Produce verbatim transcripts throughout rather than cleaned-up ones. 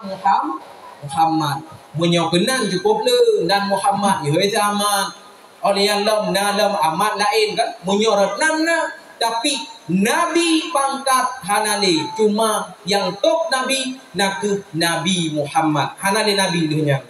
Muham-, Muhammad. Meunyoe keunan cukup le, nan Muhammad, nyoe Ahmad. Óh lheueh nyan lom, na lom Ahmad laén kan? Meunyoe rot nan na, tapi nabi pangkat hana lé. Cuma nyang top nabi na kheueh Nabi Muhammad. Hana lé nabi lheueh nyan.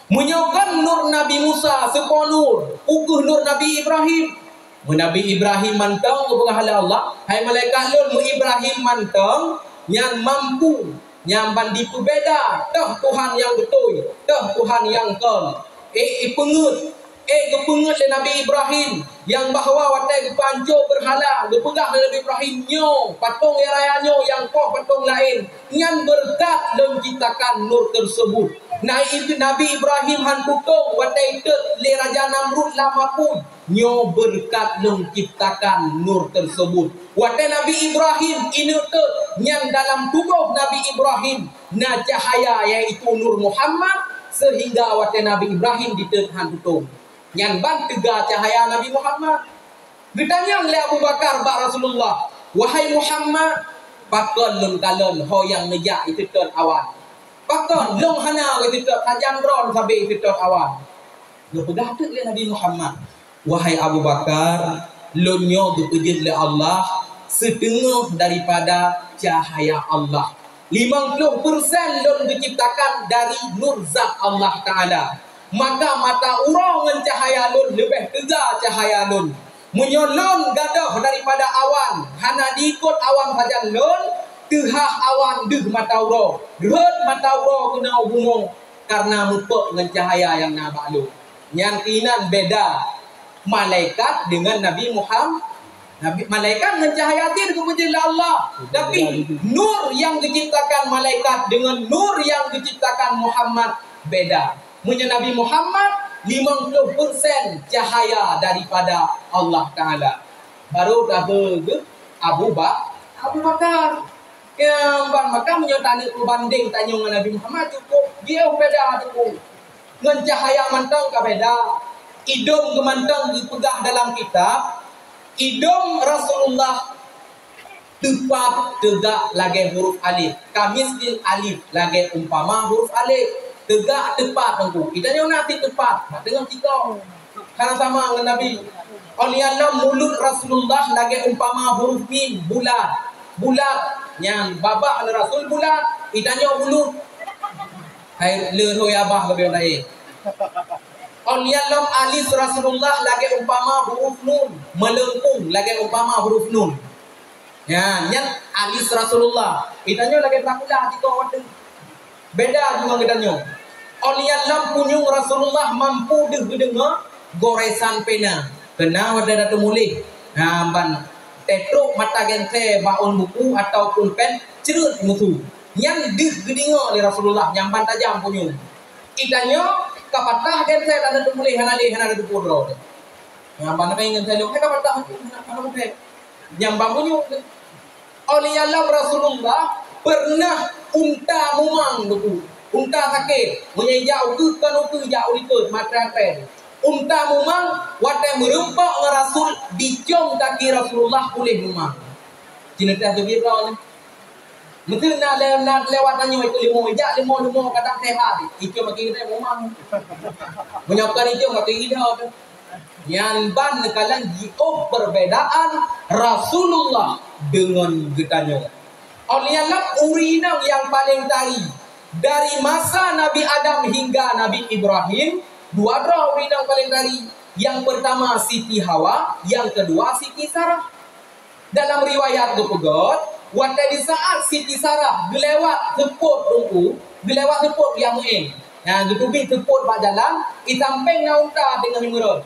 Meunyoe kon nur Nabi Musa, seupôt nur, peu kheueh nur Nabi Ibrahim. Meu Nabi Ibrahim mantong geupeugah lé Allah, "Hai malaikat lôn, meu Ibrahim mantong nyan mampu, nyan ban jipeubeda toh Tuhan nyang beutôi, toh Tuhan nyang kon." Eh, ipeungeuet, eh, geupeungeuet lé Nabi Ibrahim nyang bahwa watée geupancô beurhala, geupeugah lé Nabi Ibrahim, "Nyoe, patong nyang raya nyoe nyang poh patong laén, nyan beureukat lôn ciptakan nur teuseubut." Nabi, Nabi Ibrahim han tutong watée itot lé Raja Namrud lam apui, "Nyoe beureukat lôn ciptakan nur teuseubut." Watée Nabi Ibrahim ineuk tot, nyan dalam tuboh Nabi Ibrahim na cahaya, yaitu Nur Muhammad, seuhingga watée Nabi Ibrahim ditot han tutong. Nyan ban teuga cahaya Nabi Muhammad. Geutanyong lé Abu Bakar bak Rasulullah, "Wahai Muhammad, pakon lôn kalon ho nyang neujak iseutôt awan? Pakon lôn hana iseutôt sajan droe sabe iseutôt awan?" Geupeugah teuk lé Nabi Muhammad, "Wahai Abu Bakar, lôn nyoe geupeujeuet lé Allah siteungoh daripada cahaya Allah. Limong ploh persen lôn geuciptakan dari nur zat Allah Taala. Maka mata uroe ngon cahaya lôn leubeh teuga cahaya lôn. Meunyoe lôn gadôh daripada awan, hana diikot awan sajan lôn, teuhah awan deuh mata uroe, rhot mata uroe keunoe bumoe, kareuna meupok ngon cahaya nyang na bak lôn." Nyan keunan beda malaikat deungon Nabi Muham-, Nabi, malaikat ngon cahaya até geupeujeuet lé Allah. Tapi nur nyang geuciptakan malaikat deungon nur nyang geuciptakan Muhammad beda. Meunyoe Nabi Muhammad, limong ploh persen cahaya daripada Allah Taala. Baru tahu geuh Abu Ba-, Abu Bakar. Ya, ban maka meunyoe taneuk peubandeng tanyoe ngon Nabi Muhammad, cukup jeuh beda teungku. Ngon cahaya mantong ka beda. Idong geumantong geupeugah dalam kitab, idong Rasulullah teupat teugak lagée huruf alif. Kamislil alif, lagée umpama huruf alif. Teugak teupat teungku. Geutanyoe na cit teupat, bak teungoh cikong. Hana sama ngon Nabi. Óh lheueh nyan lom mulut Rasulullah lagée umpama huruf mim, bulat. Bulat. Nyan babah Rasul bulat. Geutanyoe bulut. Hai, le rhoi abah leubeh laén. Óh lheueh nyan lom alis Rasulullah lagée umpama huruf nun, meulengkung lagée umpama huruf nun. Nyan, nyan alis Rasulullah. Geutanyoe lagée takula cit kong watée. Beda deungon geutanyoe. Óh lheueh nyan lom punyueng Rasulullah mampu deuh geudeungoe goresan pena. Keunan watée tateumuléh, ha, ban teutrok mata gensée bak ôn buku ataupun pen, creuet musu. Nyan deuh geudeungoe lé Rasulullah nyang ban tajam punyueng. Geutanyoe ka patah gensée dan tateumuléh hana lé, hana teupeue droe. Nyang ban gensée lôn ka patah, hana, hana muphom. Nyang ban punyueng. Óh lheueh nyan lom Rasulullah peureunah unta mumang teungku. Unta sakét, meunyoe jak ukeue kon ukeue jak u likot, maté-maté. Unta mumang, watée meurumpok ngon Rasul, dicom kaki Rasulullah puléh mumang. Cina teuh teubiet droe nyan. Meuteun na lé-, na lewat tanyoe ikot leumo, jak leumo-leumo kadang sehat, icom kaki geutanyoe mumang. Meunyoe kon icom kaki geutanyoe teuh. Nyan ban neukalon jiôh perbedaan Rasulullah deungon geutanyoe. Óh lheueh nyan ureueng inong nyang paleng tari, dari masa Nabi Adam hingga Nabi Ibrahim, dua droe ureueng inong paleng tari. Nyang peurtama Siti Hawa, nyang keudua Siti Sarah. Dalam riwayat geupeugah, watée di saat Siti Sarah geulewat seupôt teungku, geulewat seupôt nyang meuén. Nah, geuteubiet seupôt bak jalan, di sampéng na unta teungoh jimeurot.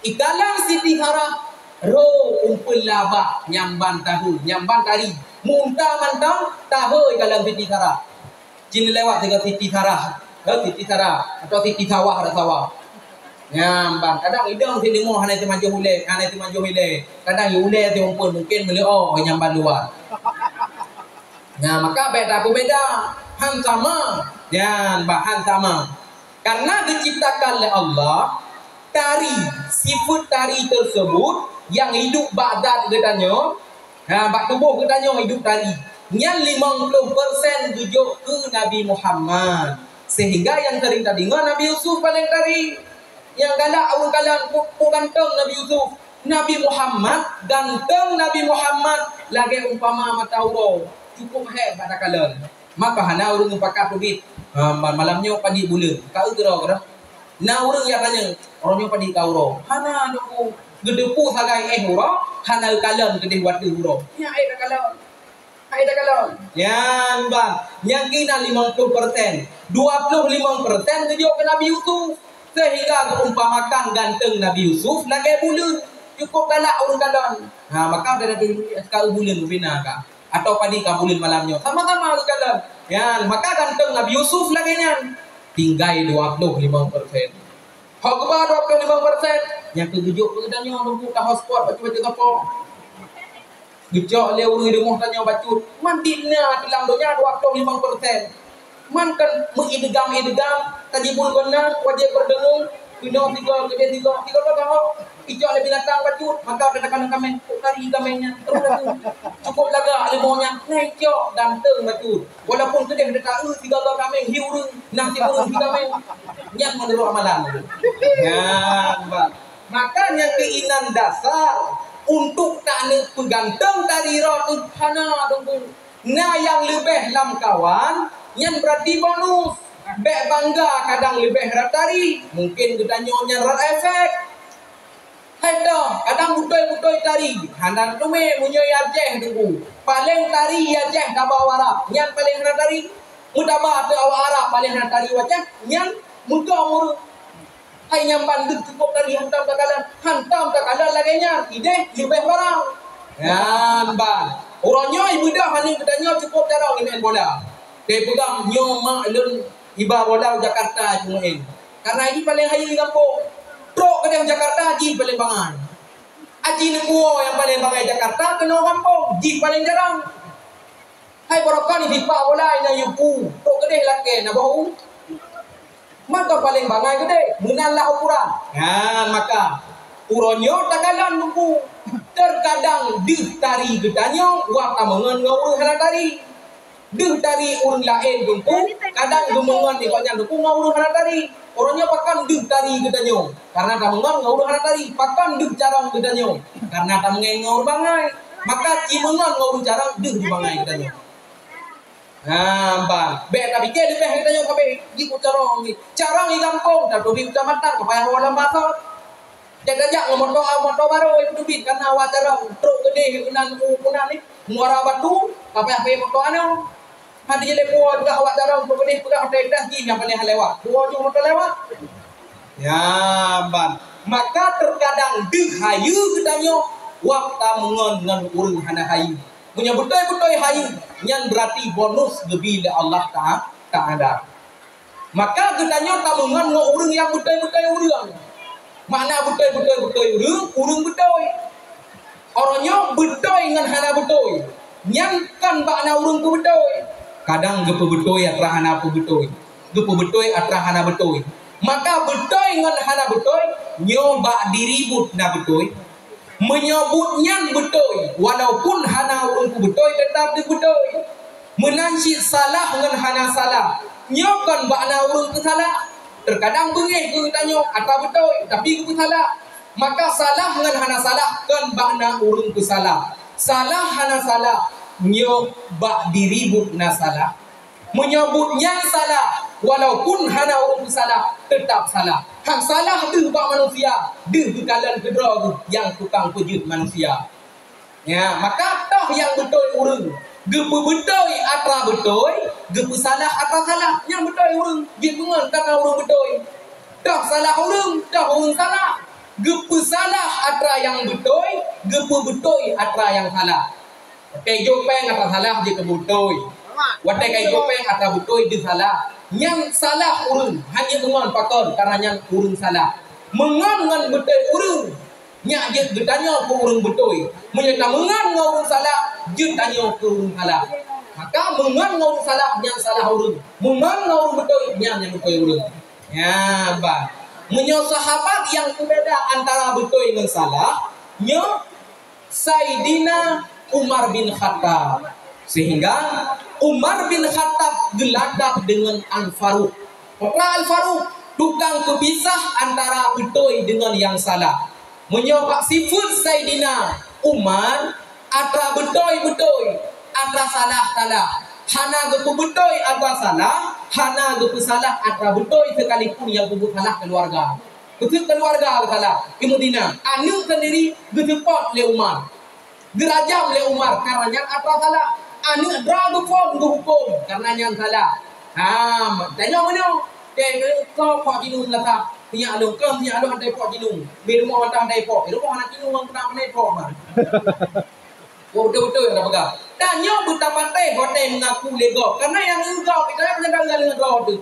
Ikalon Siti Sarah, rhô umpeuen laba nyang ban tahô, nyang ban tari. Meu unta mantong tahô ikalon Siti Sarah. Cit lewat sigoe Siti Sarah. Eh, Siti Sarah atau Siti Sawah atau Sawah. Nyan ban. Kadang idong si leumo hana teumajoh ulée, hana teumajoh ilée. Kadang ulée si umpeuen mungken meuleuo nyang ban luwa. Nah, maka beda beubeda. Han sama. Nyan ban han sama. Karena diciptakan oleh Allah, tari, sifat tari tersebut yang hidup bak zat geutanyoe, ha, bak tuboh geutanyoe hidup tari. Nyan limong ploh persen geujok keu Nabi Muhammad. Sehingga nyang sering tadeungoe Nabi Yusuf paleng tari. Nyang galak awai kalon, peue, peue ganteng Nabi Yusuf. Nabi Muhammad, ganteng Nabi Muhammad lagèe umpama mata uroe, cukup hék bak takalon. Maka hana ureueng mupakat teubiet, ha, ma-, malam nyoe padit buleuen, ka eu keudroe-keudroe. Na ureueng nyang tanyong, "Uroe nyoe padit ka uroe?" Hana, Teungku. Geuteupeue sagai éh uroe, hana kalon keudeh watèe uroe. Nyan éh takalon. Hai takalon. Nyan ban, nyang keunan limong ploh persen. Dua ploh limong persen geujok keu Nabi Yusuf. Sehingga geuumpamakan ganteng Nabi Yusuf lagèe buleuen. Cukup galak ureueng kalon. Ha, maka dari Nabi Yusuf ka buleuen bubena ka. Atau padit ka buleuen malam nyoe. Sama-sama geukalon. Nyan, maka ganteng Nabi Yusuf lagèe nyan. Tinggai dua ploh limong persen. Hok geuba dua ploh limong persen, nyang keu geujok keu geutanyoe nunggu ka hotspot bacut-bacut sapo. Geucok lé ureueng di rumoh tanyoe bacut. Man dikna di lam donya dua ploh limong persen. Man kan meuidegam-idegam, tajibul geunan, wajéb peureudeueng, keunoe sigoe, keudeh sigoe, sigoe ka hok. Icok lé binatang bacut, maka gata kana kaméng, kok kari kaméng nyan, terus lagu. Cukup lagak leumo nyan, nah icok ganteng bacut. Walaupun keudeh gata eu sigoe kaméng, hi ureueng, nah si ureueng hi kaméng. Nyan meunurot amalan. Nyan, bah. Maka nyang keuinan dasar untuk taneuk peuganteng tari rot tu hana, Teungku. Na nyang leubeh lam kawan, nyan berarti bonus. Bèk bangga kadang leubeh rot tari. Mungkin geutanyoe nyan rot efek. Hai toh, kadang beutôi-beutôi tari. Hana teumé meunyoe i Aceh, Teungku. Paléng tari i Aceh taba u Arab. Nyan paléng hana tari. Meutaba ateueh awak Arab paléng hana tari u Aceh, nyan meugoe ureueng. Hai nyang ban deuh cukup tari hantom takalon, hantom takalon lagèe nyan, ideh leubeh barang. Nyan ban. Uroe nyoe ibeudôh aneuk geutanyoe cukup carông imeu'en bola. Teupeugah nyoe mak lôn iba bola u Jakarta imeu'en. Karena jih paléng hayeu di gampông. Trok keudeh Jakarta jih paléng bangai. Aji neupuwoe nyang paléng bangai Jakarta keunoe gampông, jih paléng jarang. Hai barokon jipak bola inan yupu, trok keudeh lakèe na boh u. Maka paléng bangai keudeh, meunan lah ukuran. Nyan maka, uroe nyoe takalon Teungku. Terkadang deuh tari geutanyoe wak tameungon ngon ureueng hana tari. Deuh tari ureueng laén Teungku, kadang geumeungon nibak nyan Teungku ngon ureueng hana tari. Uroe nyoe pakon deuh tari geutanyoe? Karena tameungon ngon ureueng hana tari. Pakon deuh carông geutanyoe? Karena tameungon ngon ureueng bangai. Maka jimeungon ngon ureueng carông deuh jibangai geutanyoe. Ha, ban. Bèk tapike leubeh geutanyoe sabe jiku carông. Carông di gampông, tateubiet keucamatan, ka payah woe lam basa. Tajak ngon moto, moto barô, itu teubiet, karena awak carông trok keudeh keunan u keunan ni, Muara Batu, ka payah payah moto anoe. Hana jilèe puwoe juga awak carông trok keudeh peugah hotel dah jih nyang paléng lewat. Puwoe jih moto lewat. Ya, ban. Maka terkadang deuh hayeu geutanyoe wak tameungon ngon ureueng hana hayeu. Meunyoe beutôi-beutôi hayeu, nyan berarti bonus geubri lé Allah Ta-, Taala. Maka geutanyoe tameungon ngon ureueng nyang beutôi-beutôi ureueng. Makna beutôi-beutôi beutôi ureueng, ureueng beutôi. Uroe nyoe beutôi ngon hana beutôi, nyan kon bak na ureueng peubeutôi. Kadang geupeubeutôi atra hana peubeutôi, geupeubeutôi atra hana beutôi. Maka beutôi ngon hana beutôi, nyoe bak diri buet na beutôi. Meunyoe buet nyan beutôi, walaupun hana ureueng peubeutôi, teutap deuh beutôi. Meunan cit salah ngon hana salah, nyoe kon bak na ureueng peusalah. Teukadang beungéh geutanyoe atra beutôi, tapi geupeusalah. Maka salah ngon hana salah kon bak na ureueng peusalah. Salah hana salah, nyoe bak diri buet na salah. Meunyoe buet nyan salah, walaupun hana ureueng peusalah, teutap salah. Han salah deuh bak manusia, deuh geukalon keudroe geuh nyang tukang peujeuet manusia. Ya, maka toh nyang beutôi ureueng geupeubeutôi atra beutôi, geupeusalah atra salah. Nyang beutôi ureueng, jih beungon kana ureueng beutôi. Toh salah ureueng, toh ureueng salah. Geupeusalah atra nyang beutôi, geupeubeutôi atra nyang salah. Watèe jok péng atra salah jeuet keu beutôi. Watèe ka jok péng atra beutôi deuh salah. Nyang salah ureueng, hana beungon pakon, karena nyan ureueng salah. Meungon ngon beutôi ureueng, nyak jeuet geutanyoe keu ureueng beutôi. Meunyoe tameungon ngon ureueng salah, jeuet tanyoe keu ureueng salah. Maka meungon ngon ureueng salah, nyan salah ureueng. Meungon ngon ureueng beutôi, nyan nyang beutôi ureueng. Ya, bah. Meunyoe sahabat nyang peubeda antara beutôi ngon salah, nyoe Saidina Umar bin Khattab. Sehingga Umar bin Khattab geulakab deungon Al-Faruq. Peue Al-Faruq, tukang peupisah antara beutôi deungon nyang salah. Meunyoe bak sifeuet Saidina Umar, atra beutôi-beutôi, atra salah-salah. Hana geupeubeutôi atra salah, hana geupeusalah atra beutôi, sekalipun nyang peubuet salah keuluwarga. Beutôi keuluwarga salah, i Madinah, aneuk sendiri geuseupôt lé Umar. Geurajam lé Umar, karena nyan atra salah. Aneuk droe geuphon geuhuköm, karena nyan salah. Ha, tanyoe meunyoe, "Deh, keu po jinong laka, sinyak lôn, keu sinyak lôn hana po jinong. Bak rumoh mantong hana po, bak rumoh hana jinong, ngon keunan hana po mah." Oh, beutôi-beutôi nyang peugah. Tanyoe beutapatéh watée meungaku lé gob, karena nyang leuh gob, kita nyang meunyoe leuh gob tu.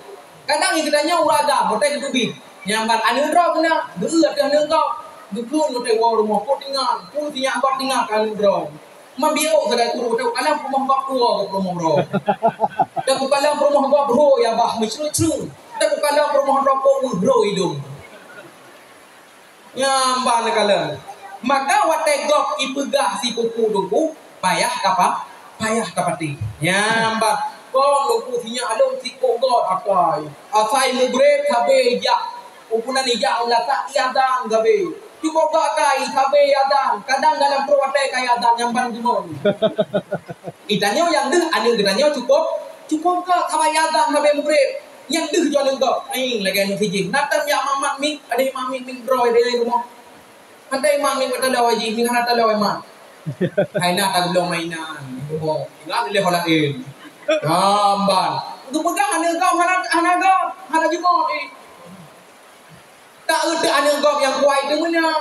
Kadang geutanyoe ureueng agam, watée geuteubiet. Nyang ban aneuk droe keunan, geu-eu ateueh aneuk gob. Geukheun watée woe rumoh, "Peue tingat, peue sinyak gob tingat keu aneuk droe." Meubiôh sagai guru, watée kalon peurumoh gob tuwoe, gob peurumoh droe. Dan kalon peurumoh gob droe, ya bah, meucreut-creut. Dan kalon peurumoh droe, po meuhro idong. Nyang ban kalon. Maka watée gob ipeugah sipupu teungku, payah tapa-, payah tapatéh. Nyang ban, kon teungku sinyak lôn sikok gob akai. Asai mubrek sabe jak. Upunan ijak u lasak iazan sabe. Cukup gob akai sabe iazan. Kadang dalam pruet watée ka iazan nyang ban jumon. Geutanyoe nyang deuh aneuk geutanyoe cukup, cukup gob sabe iazan sabe mubrek. Nyang deuh jih aneuk gob, eh, lagée aneuk sijih. Natan jak mamat mit, ada mamat mit droe di rumoh. Hana mamat mit, bak taloe jih, mit hana taloe mat. Hai na tageulong mainan. Oh, tinggai lé ho laén. Gamban. Geupeugah aneuk gob hana, hana gob, hana jumôt, eh. Tak euteuk aneuk gob nyang kuat teumeunak.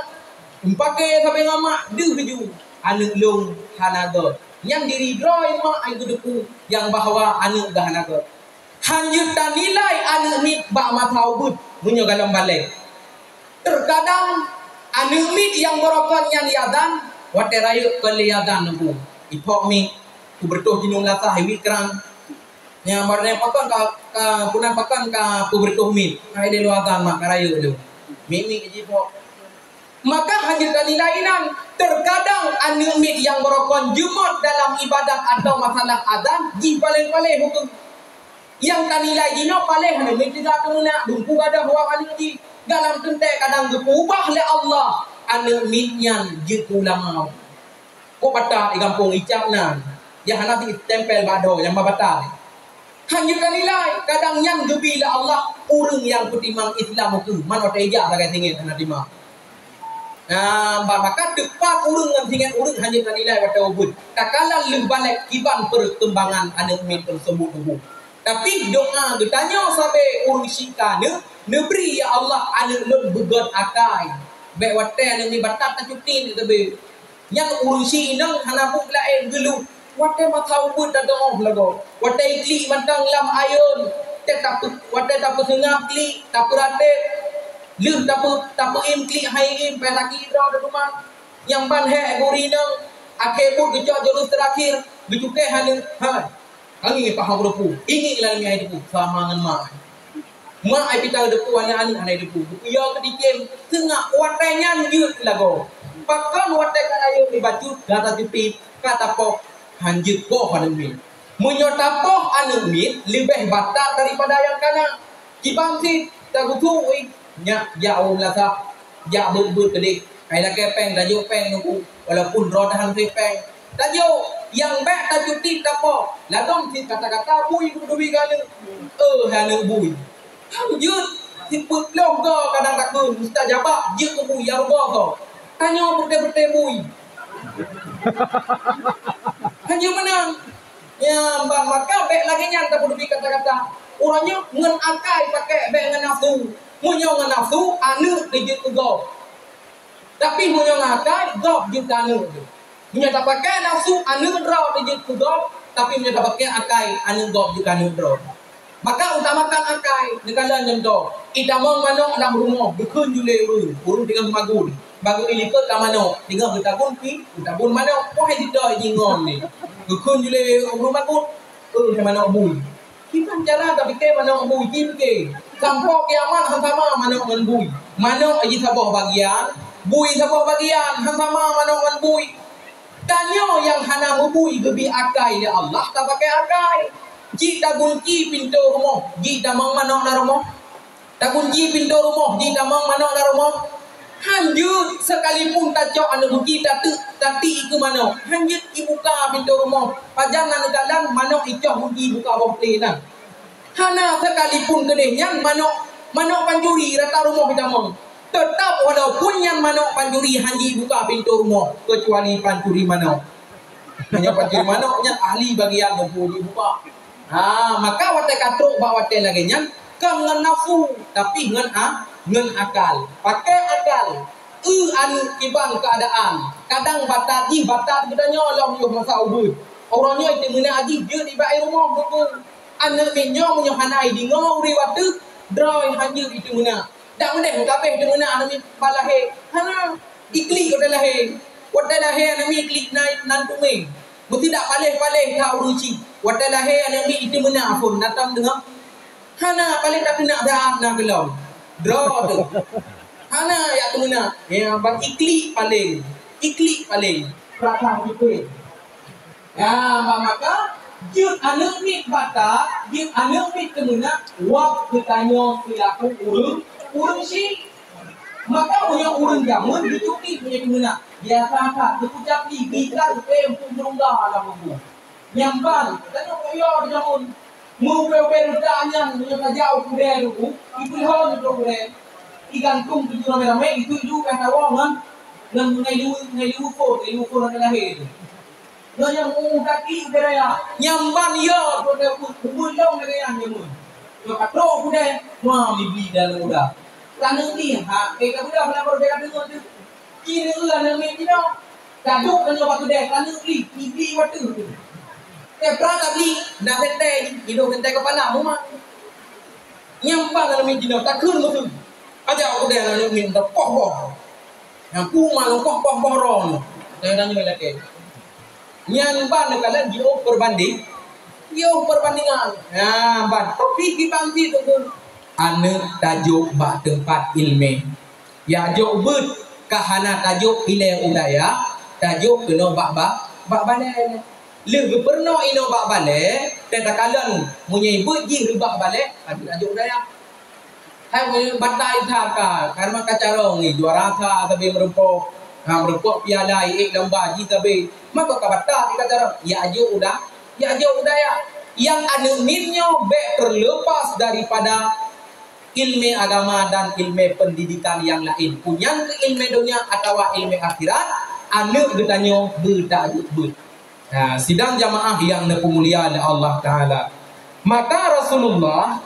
Meupaké sabe ngon mak, deuh ju. Aneuk lôn hana gob. Nyan diri droe mak ai geuteupeue nyang bahwa aneuk geuh hana gob. Hanjeuet tanilai aneuk miet bak masa ubeut meunyoe galom balek. Teukadang aneuk miet nyang beurokon nyan iazan, watée rayeuk kon lé iazan teungku. Iphok miet, kubeureutoh jinong lasah iwiet krang. Nyang barang pakon ka, ka punan pakon ka peubeureutoh miet. Hai lé lôn azan mak ka rayeuk lôn. Miet-miet jiphok. Maka hanjeuet tanilai inan, teukadang aneuk miet nyang beurokon jeumot dalam ibadat atawa masalah azan, jih paléh-paléh huköm. Nyang tanilai jinoe paléh aneuk miet teuga teumeunak, dumpu gadôh wak aneuk jih. Dalam teuntée kadang geupeubah lé Allah aneuk miet nyan jeuet keu ulama. Kok batat di gampông Icak nan, nyang hana jitempel bak droe nyang ba batat. Hanjeuet tanilai, kadang nyan geubi lé Allah ureuëng nyang peutimang Islam ukeue, man watée ijak sagai singét hana timang. Nah, ba-, maka teupat ureuëng ngon singét ureuëng hanjeuet tanilai watée ubeut. Takalon lheueh balek kiban peurkembangan aneuk miet tersebut tuboh. Tapi doa geutanyoe sabe ureuëng syik ka neuk, neubri ya Allah aneuk lôn beugöt akai. Bék watée aneuk miet batat tacuti neuk teubiet. Nyan ureuëng syik inong hana buet laén geuluh. Watée masa ubeut tadoh lagoe. Watée iklik mantong lam ayôn, teuh tapeu-, watée tapeuseungab klik, tapeuratéb. Lheueh tapeu-, tapeuiem klik hai iem, payah sakét droe teuma. Nyang ban hék guri inong, akhé buet geucok jurus teurakhir, geucukéh aneuk, hai. Angén paham rupu, ingin lam hai depu sama ngon mak. Mak ai pita depu aneuk-aneuk hana depu. Yo keuticém, seungab watée nyan jeuet lagoe. Pakon watée ka rayeuk dibacut, ka tacuti, ka tapoh, hanjeuet poh aneuk miet. Meunyoe tapoh aneuk miet, leubeh batat daripada nyang kana. Kiban cit, tagutu, ih, nyak jak u meunasah, jak beuet-beuet keudeh. Ai lakée péng, tajok péng nuku, walaupun droe tahan sei péng. Tajok, nyang bék tacuti tapoh, ladom cit kata-kata bui keu teubi keu aneuk. Eh, hai aneuk bui. Hanjeuet, sipeuet ploh goe kadang takheun, mustajabah, jeuet keu bui, ya rugoe goe. Tanyoe peuté-peuté bui. Hanjeuet meunan. Ya, ba-, maka bék lagée nyan tapeuteubi kata-kata. Uroe nyoe ngon akai pakai, bék ngon nafsu. Meunyoe ngon nafsu, aneuk dijeuet keu gob. Tapi meunyoe ngon akai, gob jeuet keu aneuk. Meunyoe tapakai nafsu, aneuk droe dijeuet keu gob, tapi meunyoe tapakai akai, aneuk gob jeuet keu aneuk droe. Maka utamakan akai, neukalon contoh, itamong manok lam rumoh, geukheun ju lé ureuëng, ureuëng teungoh meumagun. Bak geuilikot ka manok, teungoh geutabun pi, geutabun manok, poh hai jitoi jih ngon ni. Geukheun ju lé ureuëng magun, eh, hai manok bui. Kiban cara tapike manok bui, ji pike. Sampoe kiamat han sama manok ngon bui. Manok jisaboh bagian, bui saboh bagian, han sama manok ngon bui. Tanyoe nyang hana meubui geubri akai lé Allah, tapakai akai. Jih tagunci pintoe rumoh, jih tamong manok lam rumoh. Tagunci pintoe rumoh, jih tamong manok lam rumoh. Han jeuet, sekalipun tacok aneuk gunci, tateuk, tateuk ikeue manok, han jeuet ibuka pintoe rumoh. Pajan na neukalon manok icoh gunci ibuka boh plé na. Hana, sekalipun keudeh nyan manok, manok pancuri rata rumoh itamong. Teutap walaupun nyan manok pancuri han jibuka pintoe rumoh, keucuali pancuri manok. Meunyoe pancuri manok nyan ahli bagian mampu jibuka. Ha, maka watée ka trok bak watée lagée nyan, kon ngon nafsu, tapi ngon a-, ngon akal. Pakai akal. Eu aneuk kiban keuadaan. Kadang batat jih batat geutanyoe lom yoh masa ubeut. Uroe nyoe teumeunak jih jeuet ibak rumoh geupeue. Aneuk miet nyoe meunyoe hana ideungoe ureuëng wateuh, droe han jeuet iteumeunak. Dak meudeh meutabeh teumeunak aneuk miet bak lahé. Hana, iklik watée lahé. Watée lahé aneuk miet iklik na, nan teumé. Meusidak paléh-paléh that ureuëng chik. Watée lahé aneuk miet iteumeunak phon, na tom deungoe? Hana, paléng tateunak saát na keulom. Droe teuh. Hana jak teumeunak. Ya, ban iklik paléng. Iklik paléng. Peurasaan sipéng. Ya, bak maka, jeuet aneuk miet batat, jeuet aneuk miet teumeunak, wab geutanyoe seulaku ureuëng, ureuëng chik. Maka meunyoe ureuëng jameun jituri meunyoe teumeunak, biasa that, teukucab di, gitar, peumpung meurungga lam bumbong. Nyang ban, tanyoe kok yo jameun. Meu ubé-ubé reutak nyan, meunyoe tajak u keudè ruku, ipeulhon u keudè. Igantung tuju ramé-ramé, itu ju ka tawoe ngon, ngon ngai liwu, ngai liwu phon, ngai liwu phon nyang lahé tu. Ngon nyang u kaki ubé raya. Nyang ban yo, tu dah u-, ubé long lagée nyan jameun. Nyoe ka trok u keudè, ma mibli dalam udah. Taneuk di, ha, eh, ka udah, kenapa udah ka deungoe tu? Kira aneuk miet jinoe. Taduek tanyoe bak keudè, taneuk bli, ibi wateuh tu. Teuh pra tabli, na teuntèe, idong teuntèe keupala, muma. Nyang ban aneuk miet jinoe, takheun meukeue. Aja u keudè aneuk miet, poh-poh. Nyang pu ma lôn poh-poh boh droe nyoe. Tanyoe-tanyoe lakèe. Nyan ban neukalon jiôh peurbanding-, jiôh perbandingan. Nyan ban. Tapi kiban cit tu, aneuk tajok bak teumpat ileumèe. Jak jok beuet ka hana tajok ilèe u dayah, tajok keunoe bak, bak, bak balèe. Lheueh geupeurunoe inoe bak balèe, teuh takalon meunyoe beuet jih reubah balèe, aneuk tajok u dayah. Hai meunyoe batai that ka, karena ka carông ngi, juara that sabe meureumpok. Ha, meureumpok piala, ék lomba jih sabe. Maka ka batai ka carông, jak jok u da-, jak jok u dayah. Nyang aneuk miet nyoe bèk terlepas daripada ileumèe agama dan ileumèe pendidikan nyang laén. Peue nyan keuh ileumèe donya atawa ileumèe akhirat, aneuk geutanyoe beutajok beuet. Ha, sidang jamaah nyang neupeumulia lé Allah Taala. Maka Rasulullah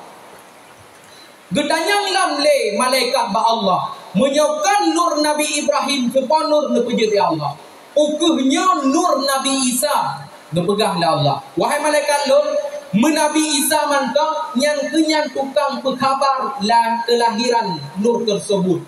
geutanyong lom lé malaikat bak Allah, "Meunyoe kon nur Nabi Ibrahim, soe po nur neupeujeuet, ya Allah?" "Ukeue nyoe nur Nabi Isa," geupeugah lé Allah. "Wahai malaikat lôn, meunabi Isa mantong, nyan keuh nyan tukang peukhaba la-, keulahiran nur teuseubut."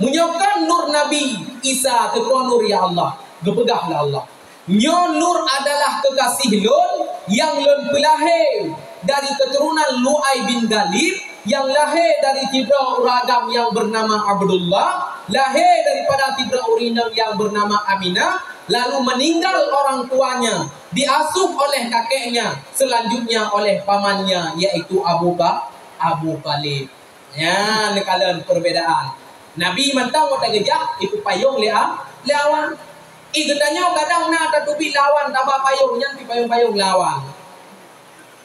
"Meunyoe kon nur Nabi Isa, soe po nur, ya Allah?" geupeugah lé Allah. "Nyoe nur adalah keukaséh lôn nyang lôn peulahé dari keuturonan Lu'ai bin Ghalib, nyang lahé dari sidroe ureueng agam nyang beunama Abdullah, lahé daripada sidroe ureueng inong nyang beunama Aminah, lalu meninggal orang tuanya, diasuh oleh kakeknya, selanjutnya oleh pamannya, yaitu Abu Ba-, Abu Thalib." Nyan neukalon perbedaan. Nabi mantong watèe geujak, ipeupayong lé a-, lé awan. Ih, geutanyoe kadang na tateubiet lé awan, taba payong nyan, ipayong-payong lé awan.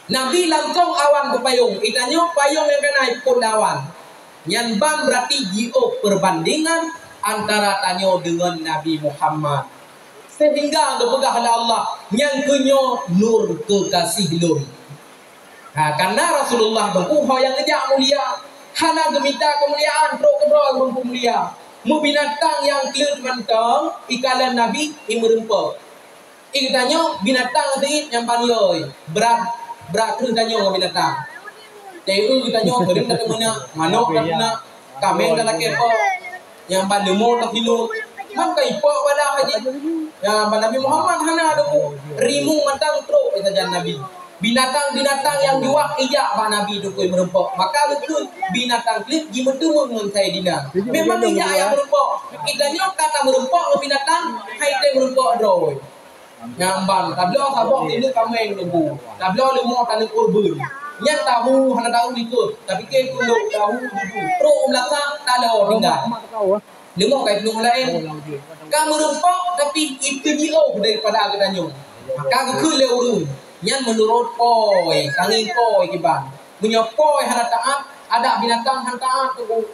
Nabi langsong awan geupayong, geutanyoe payong nyang ka na ipôt lé awan. Nyan ban berarti jiôh perbandingan antara tanyoe deungon Nabi Muhammad. Sehingga geupeugah lé Allah, "Nyan keuh nyoe nur keukaséh lôn." Ha, karena Rasulullah Teungku ho nyang geujak mulia, hana geumita keumuliaan trok keudroe ureueng peumulia. Meubinatang nyang kleuet mantong, ikalon Nabi, imeureumpok. Ih, geutanyoe binatang seuit nyang ban yôi, brat, brat kreueh tanyoe ngon binatang. Teu geutanyoe keudeung ka teumeunak, manok ka teumeunak, kaméng ka lakèe pok, nyang ban leumô ka sinok, man ka ipok bala haji. Nyang ban Nabi Muhammad hana Teungku, rimueng mantong trok di sajan Nabi. Binatang-binatang nyang juak ijak bak Nabi Teungku meureumpok. Maka geukheun binatang kliet jimeuteumèe ngon Saidina. Memang ijak nyang meureumpok. Geutanyoe ka tameureumpok ngon binatang, hai teumeureumpok droe. Nyan ban, tabloe saboh tineuk kaméng Teungku. Tabloe leumo taneuk kurban. Nyan tahu hana tahu likot, tapi keu tundok tahu dudu. Trok meulasak talo tinggai. Leumo kai tundok laén. Ka meureumpok tapi itu jiôh daripada geutanyoe. Maka geukheun lé ureueng. Nyan meunurot poi, tangieng poi kiban. Meunyoe poi hana taat, adak binatang hana taat Teungku.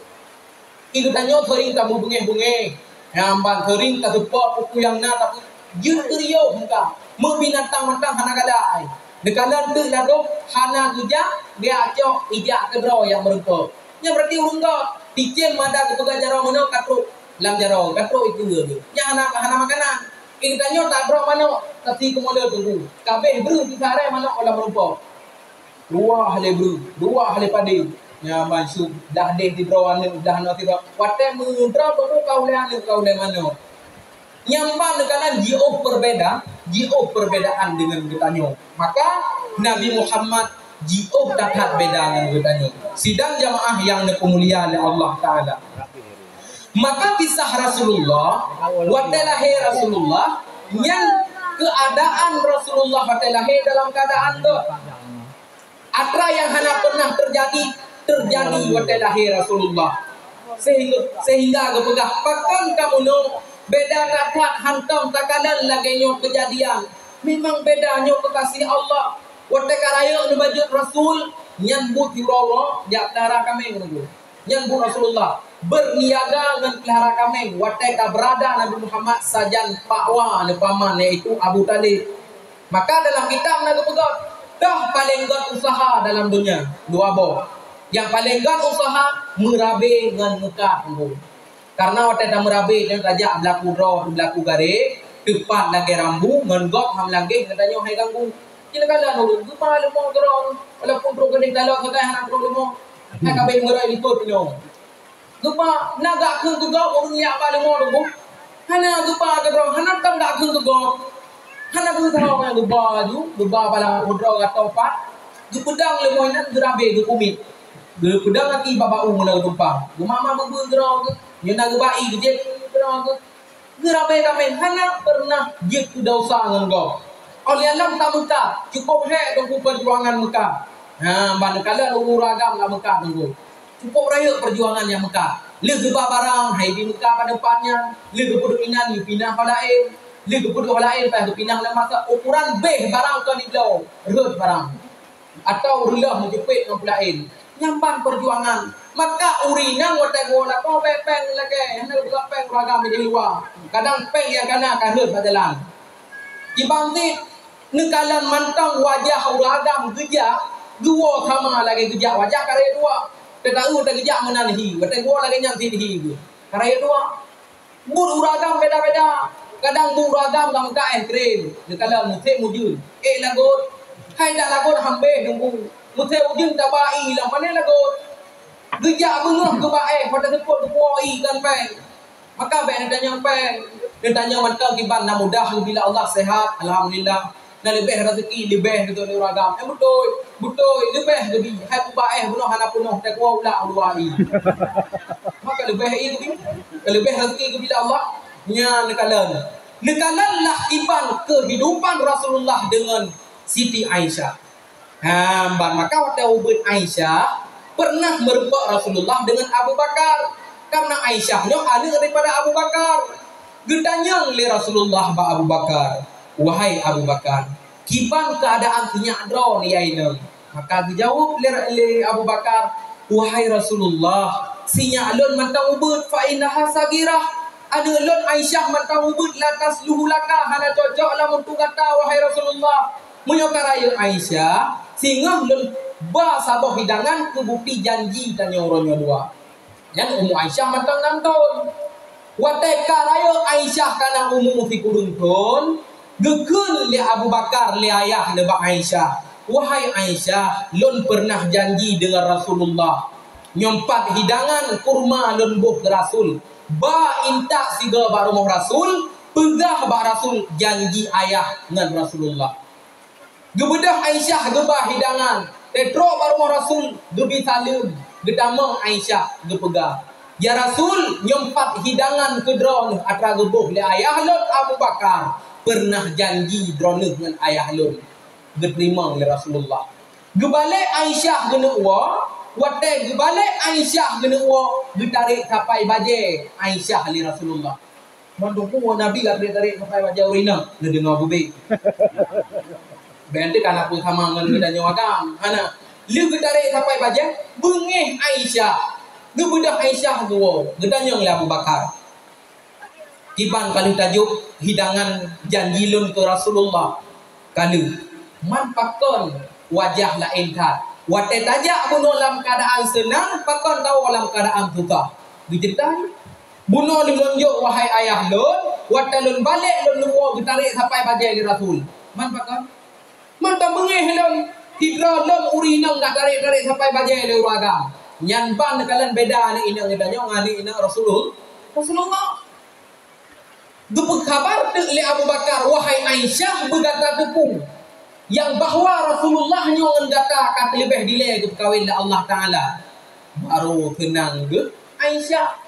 Geutanyoe seuring tameubungéh-bungéh. Nyan ban seuring taseupôt peue nyang na, tapi jeuet keu riôh muka. Meubinatang mantong hana galak ai. Neukalon teuk lagoh hana geujak, geujak cok ijak keudroe nyang meureumpok. Nyan berarti ureueng göt. Ticém mada geupeugah jaroe meunoe ka trok lam jaroe, ka trok ikeue geuh. Nyan hana, hana makanan. Geutanyoe tadroe manok, tasi keumolon Teungku. Kabéh breuh sisaré manok lam meureumpok. Dua lé breuh, dua lé padé. Nyan ban su dah deh sidroe aneuk, dah aneuk sidroe. Watèe meudroe baru ka ulèe aneuk, ka ulèe manok. Nyan ban neukalon jiôh perbeda, jiôh perbedaan deungon geutanyoe. Maka Nabi Muhammad jiôh that-that beda ngon geutanyoe. Sidang jamaah nyang neupeumulia lé Allah Taala. Maka kisah Rasulullah, watèe lahé Rasulullah, nyan keuadaan Rasulullah watèe lahé dalam keuadaan göt. Atra nyang hana pernah teujadi, teujadi watèe lahé Rasulullah. Sehingga, sehingga geupeugah, "Pakon kamoe nyoe beda that-that hántom takalon lagèe nyoe keujadian." Memang beda nyoe keukaséh Allah. Watèe ka rayeuk neubacut Rasul, nyan buet siuroe-uroe jak peulihara kaméng Teungku. Nyan buet Rasulullah, beurniaga ngon peulihara kaméng watèe ka beurada Nabi Muhammad sajan pakwa neupaman, yaitu Abu Thalib. Maka dalam kitab na geupeugah, toh paleng göt useuha dalam donya, dua boh. Nyang paleng göt useuha meurabé ngon meukat Teungku. Karena watèe tameurabé nyan tajak beulaku droe, beulaku garé, teupat lagèe rambu, ngon gob ham lagèe geutanyoe hai ganggu. Ci neukalon ureueng geuba leumo keudroe, walaupun trok keudéh taloe sagai hana trok leumo. Hai ka bèk meuroi likot nyoe. Geuba na gak kheun keu gob ureueng jak ba leumo Teungku. Hana geuba keudroe, hana tam gak kheun keu gob. Hana geuba, geuba laju, geuba bala keudroe gatoe pat. Geupeudong leumo inan geurabé geupumiet. Geupeudong aki bak bak u meunan geutumpang. Geumama beubeue keudroe geuh. Nyoe na geuba ié geujieb keudroe geuh. Geurabé kaméng hana pernah jeuet keu desya ngon gob. Óh lheueh nyan tameukat, cukôp hék Teungku peujuangan meukat. Ha, ban neukalon ureueng agam lam meukat Teungku. Cukôp rayeuk peujuangan nyang meukat. Lheueh geuba barang, hai di meukat bak teumpat nyan. Lheueh geupeuduek inan, geupinah bak laén. Lheueh geupeuduek bak laén, paih geupinah lam masa ukuran béh barang kon ibloe, rhot barang. Atawa reuloh meujeupet ngon peulaén. Nyan ban peujuangan. Maka ureueng inong watèe geuwoe lakoe bèk péng lagèe, hana geupeugah péng ureueng agam di luwa. Kadang péng nyang kana ka rhot bak jalan. Kiban cit neukalon mantong wajah ureueng agam geujak, geuwoe sama lagèe geujak wajah ka rayeuk dua. Teuka watèe geujak meunan hi, watèe geuwoe lagèe nyan cit hi geuh. Ka rayeuk dua. Buet ureueng agam beda-beda. Kadang buet ureueng agam ka meukat es krim, neukalon musém ujeuen, ék lagot. Hai dak lagot hambéh Teungku. Musém ujeuen taba ié lam pané lagot. Geujak beungoh geuba es, watèe seupôt geupuwoe ié kon péng. Maka bèk neutanyong péng. Neutanyong mantong kiban na mudah geubri lé Allah, sehat, alhamdulillah. Na leubeh raseuki, leubeh geutanyoe ureueng agam. Eh, beutôi, beutôi, leubeh geubi. Hai peuba eh, bunoe hana peunoh, teukuah ulak u luwa ié. Maka leubeh ié geubi. Leubeh raseuki geubi lé Allah. Nyan neukalon. Neukalon lah kiban keuhidupan Rasulullah deungon Siti Aisyah. Ha, ban maka watèe ubit Aisyah pernah meureumpok Rasulullah deungon Abu Bakar. Karena Aisyah nyoe aneuk daripada Abu Bakar. Geutanyong lé Rasulullah bak Abu Bakar, "Wahai Abu Bakar, kiban keuadaan sinyak droe nyoe?" Maka geujaweueb lé, lé Abu Bakar, "Wahai Rasulullah, sinyak lôn mantong ubit, fa innaha sagirah. Aneuk lôn Aisyah mantong ubit, la tasluhu laka, hana cocok lam untuk gata, wahai Rasulullah. Meunyoe ka rayeuk Aisyah, singoh lôn ba saboh hidangan keu bukti janji tanyoe uroe nyoe dua." Nyan umu Aisyah mantong nam thon. Watèe ka rayeuk Aisyah ka na umu sikureueng thon, geukheun lé Abu Bakar lé ayah nibak Aisyah, "Wahai Aisyah, lôn pernah janji deungon Rasulullah. Nyoe pat hidangan kurma lôn boh keu Rasul. Ba intat sigoe bak rumoh Rasul, peugah bak Rasul janji ayah ngon Rasulullah." Geubeudôh Aisyah geuba hidangan, teutrok bak rumoh Rasul, geubi saleuem, geutamong Aisyah geupeugah, "Ya Rasul, nyoe pat hidangan keu droeneuh atra geuboh lé ayah lôn Abu Bakar, peureunah janji droeneuh ngon ayah lôn." Geuteurimong lé Rasulullah. Geubalek Aisyah geuneuk woe, watée geubalek Aisyah geuneuk woe, geutarek sapai bajée Aisyah lé Rasulullah. Mandum peue Nabi ka tarek-tarek sapai bajée ureueng inong, neudeungoe beubek. Bék teuka na peue sama ngon geutanyoe agam. Hana. Lheueh geutarek sapai bajée, beungéh Aisyah. Geubeudôh Aisyah geuwoe, geutanyong lé Abu Bakar, "Kiban ka lheueh tajok hidangan janji lôn keu Rasulullah?" "Ka lheueh." "Man pakon wajah laén that? Watée tajak bunoe lam keuadaan seunang, pakon tawoe lam keuadaan susah?" Geuceurita jih. "Bunoe lôn jok, wahai ayah lôn, watée lôn balek lôn neuwoe geutarek sapai bajée lé Rasul." "Man pakon?" "Man ka beungéh lôn, sidroe lôn ureueng inong ka tarek-tarek sapai bajée lé ureueng agam." Nyan ban neukalon beda aneuk inong geutanyoe ngon aneuk inong Rasulul-, Rasulullah. Geupeukabar teuk lé Abu Bakar, "Wahai Aisyah, beugata teupeue nyang bahwa Rasulullah nyoe ngon gata ka leubeh dilée geupeukawen lé Allah Taala." Barô seunang geuh Aisyah.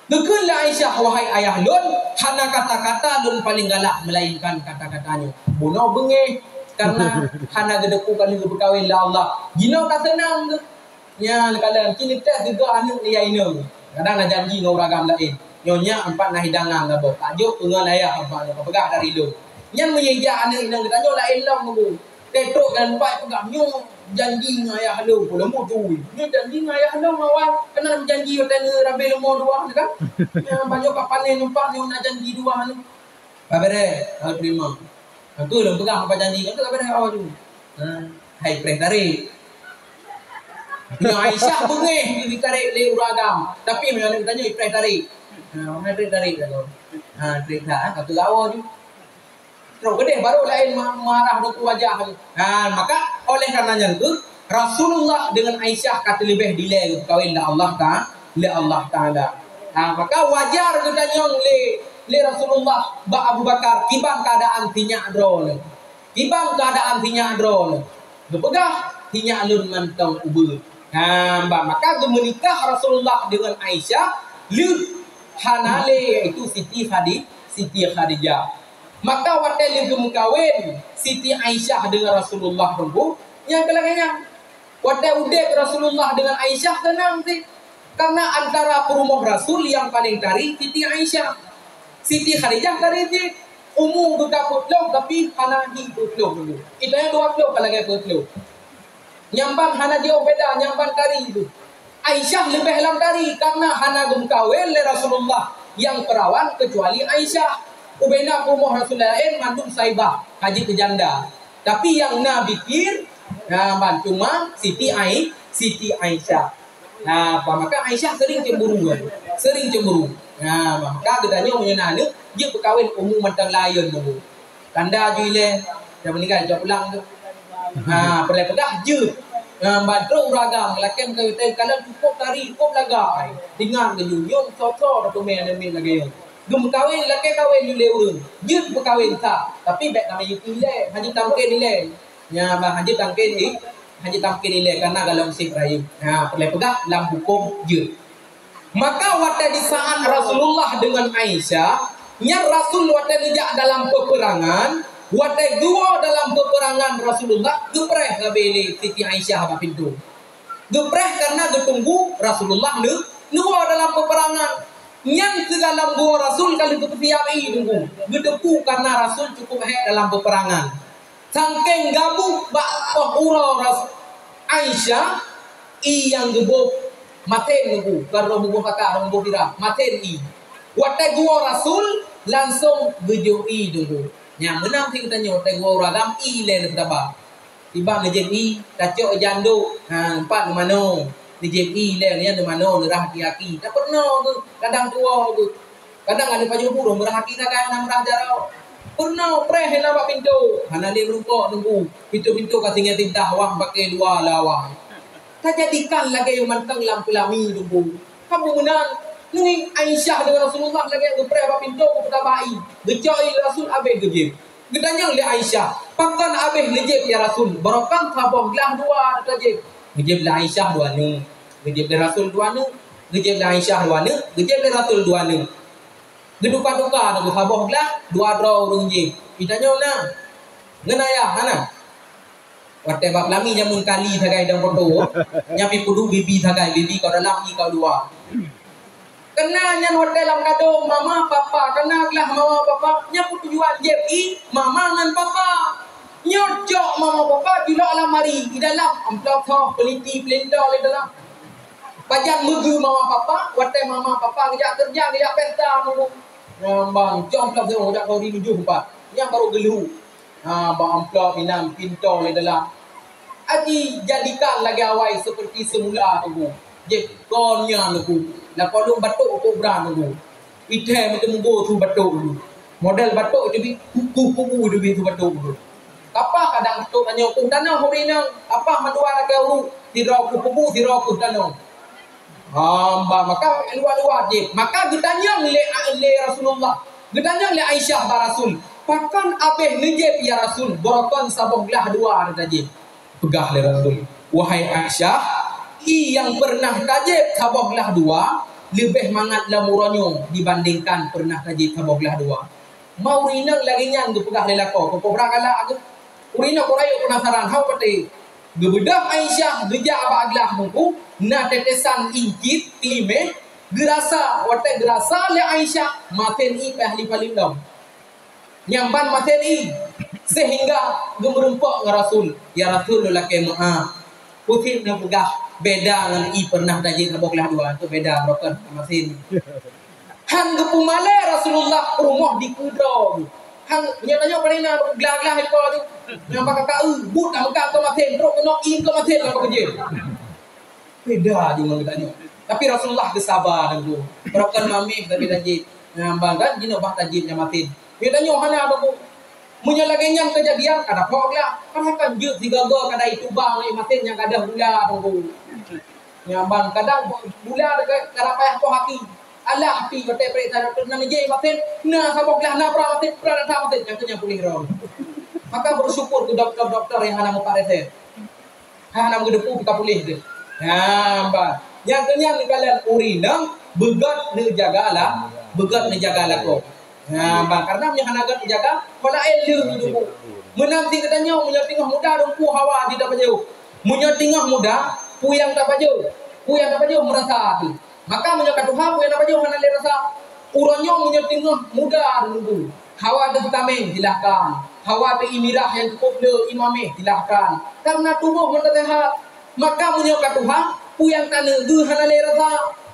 Geukheun lé Aisyah, "Wahai ayah lôn, hana kata-kata lôn paleng galak meulainkan kata-kata nyoe. Bunoe beungéh, kareuna hana geuteupeue ka lheueh geupeukawen lé Allah. Jinoe ka seunang geuh." Nyan kalon, ci neuteh sigoe aneuk ngon yah inong. Kadang na janji ngon ureueng agam laén. Nyoe nyak empat na hidangan saboh. Tajok peungon ayah empat nyoe, peugah dari lôn. Nyan meunyoe jak aneuk inong geutanyoe laén lom meungu. Teutrok dan empat peugah, "Nyoe janji ngon ayah lôn, peue lom tui. Nyoe janji ngon ayah lôn awai. Kan na janji watée ngon rabe leumo dua ni kan? Nyan banyoe ka panen empat nyoe na janji dua ni." Ka beureh, ka teurimong. Ka lôn peugah apa janji, ka beureh awai tu. Ha, hai preh tarek. Nyoe Aisyah beungéh ditarek lé ureueng agam. Tapi meunyoe aneuk geutanyoe preh tarek. Ha, mana preh tarek lagoe. Ha, preh that, ha, ka teugawa ju. Trok keudeh baru laén ma-, marah deungon wajah. Ha, maka oleh karena nyan tu, Rasulullah dengan Aisyah ka teuleubeh dilée geukawén lé Allah Ta-, lé Allah Taala. Ha, maka wajar geutanyong lé, lé Rasulullah bak Abu Bakar, "Kiban keuadaan sinyak droeneuh? Kiban keuadaan sinyak droeneuh?" Geupeugah, "Sinyak lôn mantong ubeut." Ha, bah, maka geumeunikah Rasulullah dengan Aisyah lheueh hana lé, yaitu Siti Khadi-, Siti Khadijah. Maka watée lheueh geumeukawen Siti Aisyah dengan Rasulullah teungku, nyang keu lagée nyan. Watée udeb Rasulullah dengan Aisyah seunang cit. Karena antara peurumoh Rasul nyang paleng tari Siti Aisyah. Siti Khadijah tari cit. Umu geuh ka peuet ploh tapi hana hi peuet ploh teungku. Geutanyoe dua ploh ka lagée peuet ploh. Nyang ban hana jiôh beda, nyang ban tari tu. Aisyah leubeh lam tari karena hana geumeukawen lé Rasulullah nyang peurawan keucuali Aisyah. Ubena peurumoh Rasulullah laén mandum saibah, ka jeuet keu janda. Tapi nyang na bikir, na ban cuma Siti Ai-, Siti Aisyah. Na, bah, maka Aisyah sering cemburu, kan? Sering cemburu. Na, bah, maka geutanyoe meunyoe na aneuk, jeuet peukawen umu mantong layeuen dulu. Tanda ju ilée, dah meuninggai, jak pulang tu. Ha, peureulée peugah jeuet. Ha, ban trok ureueng agam, lakée meukawen teuh kalon cukôp tari, cukôp lagak. Ingat laju, nyoe soe-soe ka teumé aneuk miet lagée nyoe. Geumeukawen, lakée kawen lé ureueng. Jeuet peukawen that, tapi bék tamé yue ilée, hana jitamken ilée. Nya, bah, hana jitamken i-, hana jitamken ilée, kana golom seb rayeuk. Ha, peureulée peugah lam hukôm jeuet. Maka watée di saat Rasulullah deungon Aisyah, nyan Rasul watée neujak dalam peperangan, watée geuwoe dalam peperangan Rasulullah, geupreh sabe lé Siti Aisyah bak pintoe. Geupreh karena geutunggu Rasulullah neu-, neuwoe dalam peperangan. Nyan sigohlom geuwoe Rasul ka lheueh geupeusiab ié teungku. Geuteupeue karena Rasul cukup hék dalam peperangan. Sangkeng gabuek bak poh uroe Ras-, Aisyah, ié nyang geuboh masen teungku, bukan roh muboh kakak, roh muboh sira, masen ié. Watée geuwoe Rasul, langsong geujok ié teungku. Nyang meunang pih geutanyoe, watée geuwoe ureueng agam, ié ilée neupeutaba. Iban neujieb ié, tacok jan dok, ha, empat neumanoe. Neujieb ié ilée, nyan neumanoe, neurah aki-aki. Tapeurunoe geuh, kadang tuwoe geuh. Kadang aneuk pajoh buroe meurah aki sagai hana meurah jaroe. Peurunoe preh hina bak pintoe, hana lé meurumpok teungku. Pintoe-pintoe ka tinggai tintah wang paké luwa lawang. Tajadikan lagée mantong lam peulami teungku. Kamu meunan, ngieng Aisyah deungon Rasulullah lagée geupreh bak pintoe geupeutaba ié. Geucok ié Rasul abéh geujieb. Geutanyong lé Aisyah, "Pakon abéh neujieb ya Rasul? Barokon saboh glah dua tajieb." Geujieb lé Aisyah dua neuk, geujieb lé Rasul dua neuk, geujieb lé Aisyah dua neuk, geujieb lé Rasul dua neuk. Geutuka-tuka teungku, saboh glah dua droe ureuëng jieb. Geutanyong na, ngon ayah hana. Watée bak lami jameun kali sagai dan foto, nyan pih peuduek bibi sagai, bibi kau dalam, i kau luwa. Keunan nyan watée lam kado mama papa, keunan glah mama papa, nyan peutujuan jieb i mama ngon papa. Nyoe cok mama papa julok lamari, i dalam amplop soh, peliti, pelintong lé dalam. Pajan meugeue mama papa, watée mama papa geujak keureuja, geujak pesta meugu. Nyan ban cok amplop soh, geujak kori tujoh pat. Nyan barô geulhu. Ha, bak amplop inan pintong lé dalam. Aji jadikan lagée awai seperti semula teungku. Jeh, kon nyan teungku. Lakoe lôn batok kobra teungku. Ithée meuteumeugo su batok teungku. Model batok itu bi kuku-kuku itu bi su batok teungku. Kapah kadang batok tanyoe kuh tanoh huri nang. Kapah mandua lagée uruk. Sidroe kuh kuku, sidroe kuh tanoh. Hamba, maka luwat-luwat jih. Maka geutanyong lé, lé Rasulullah, geutanyong lé Aisyah bak Rasul, "Pakon abéh neujieb ya Rasul, barokon saboh glah dua tajieb?" Peugah lé Rasul, "Wahai Aisyah, i nyang pernah tajieb saboh glah dua leubeh mangat lam uroe nyoe dibandingkan pernah tajieb saboh glah dua." Ma ureuëng inong lagée nyan geupeugah lé lakoe, keu kobra galak geuh. Ureuëng inong kok rayeuk peunasaran, hana patéh. Geubeudôh Aisyah geujak bak glah teungku, na tetesan ié cit, teulimeh, geurasa, watée geurasa lé Aisyah, masen ié payah lipaleueng lom. Nyang ban masen ié, sehingga geumeureumpok ngon Rasul, "Ya Rasul, lôn lakée meu'ah. Peue cit neupeugah beda ngon ié pernah tajieb saboh glah dua, tu beda, barokon masen." Han geupeumalée Rasulullah rumoh dikeue droe. Han, nyoe tanyoe paléng na glah-glah iko tu. Nyang bak kakak eu, buet dah meukat keu masen, trok keunoe ié keu masen lam bak keujeuet. Beda jih ngon geutanyoe. Tapi Rasulullah geusaba teungku. Barokon mameh tapi tajieb. Nyang bang kan jinoe bah tajieb nyang masen. Nyoe tanyoe hana teungku. Meunyoe lagée nyan keujadian, kada phok glah. Kan akan jeuet sigoe-goe kada ituba ngon ié masen nyang gadôh gula teungku. Nyang ban kadang bula deungon cara payah poh aki. Alah pih watée peuriksa dokto na neujép masen, na saboh glah na pra masen, pra na that masen, nyang keu nyan puléh droe. Maka beusyukur keu dokto-dokto nyang hana meupat resep. Hana meudeupu ka puléh teuh. Nyang ban. Nyang keu nyan neukalon ureuëng inong beugét neujaga lah, beugét neujaga lakoe. Ha, bah, karena meunyoe hana gét jaga, pola eh leuh tubuh. Meunan cit geutanyoe, meunyoe teungoh muda teungku hawa jih tapajoh. Meunyoe teungoh muda, peue nyang tapajoh? Peue nyang tapajoh meurasa teuh. Maka meunyoe ka tuha, peue nyang tapajoh hana lé rasa. Uroe nyoe meunyoe teungoh muda teungku, hawa teuh tameng, silahkan. Hawa teuh ié mirah nyang cukup le, ié mameh, silahkan. Karena tuboh meunan seuhat. Maka meunyoe ka tuha, peue nyang taneuk geuh hana lé rasa.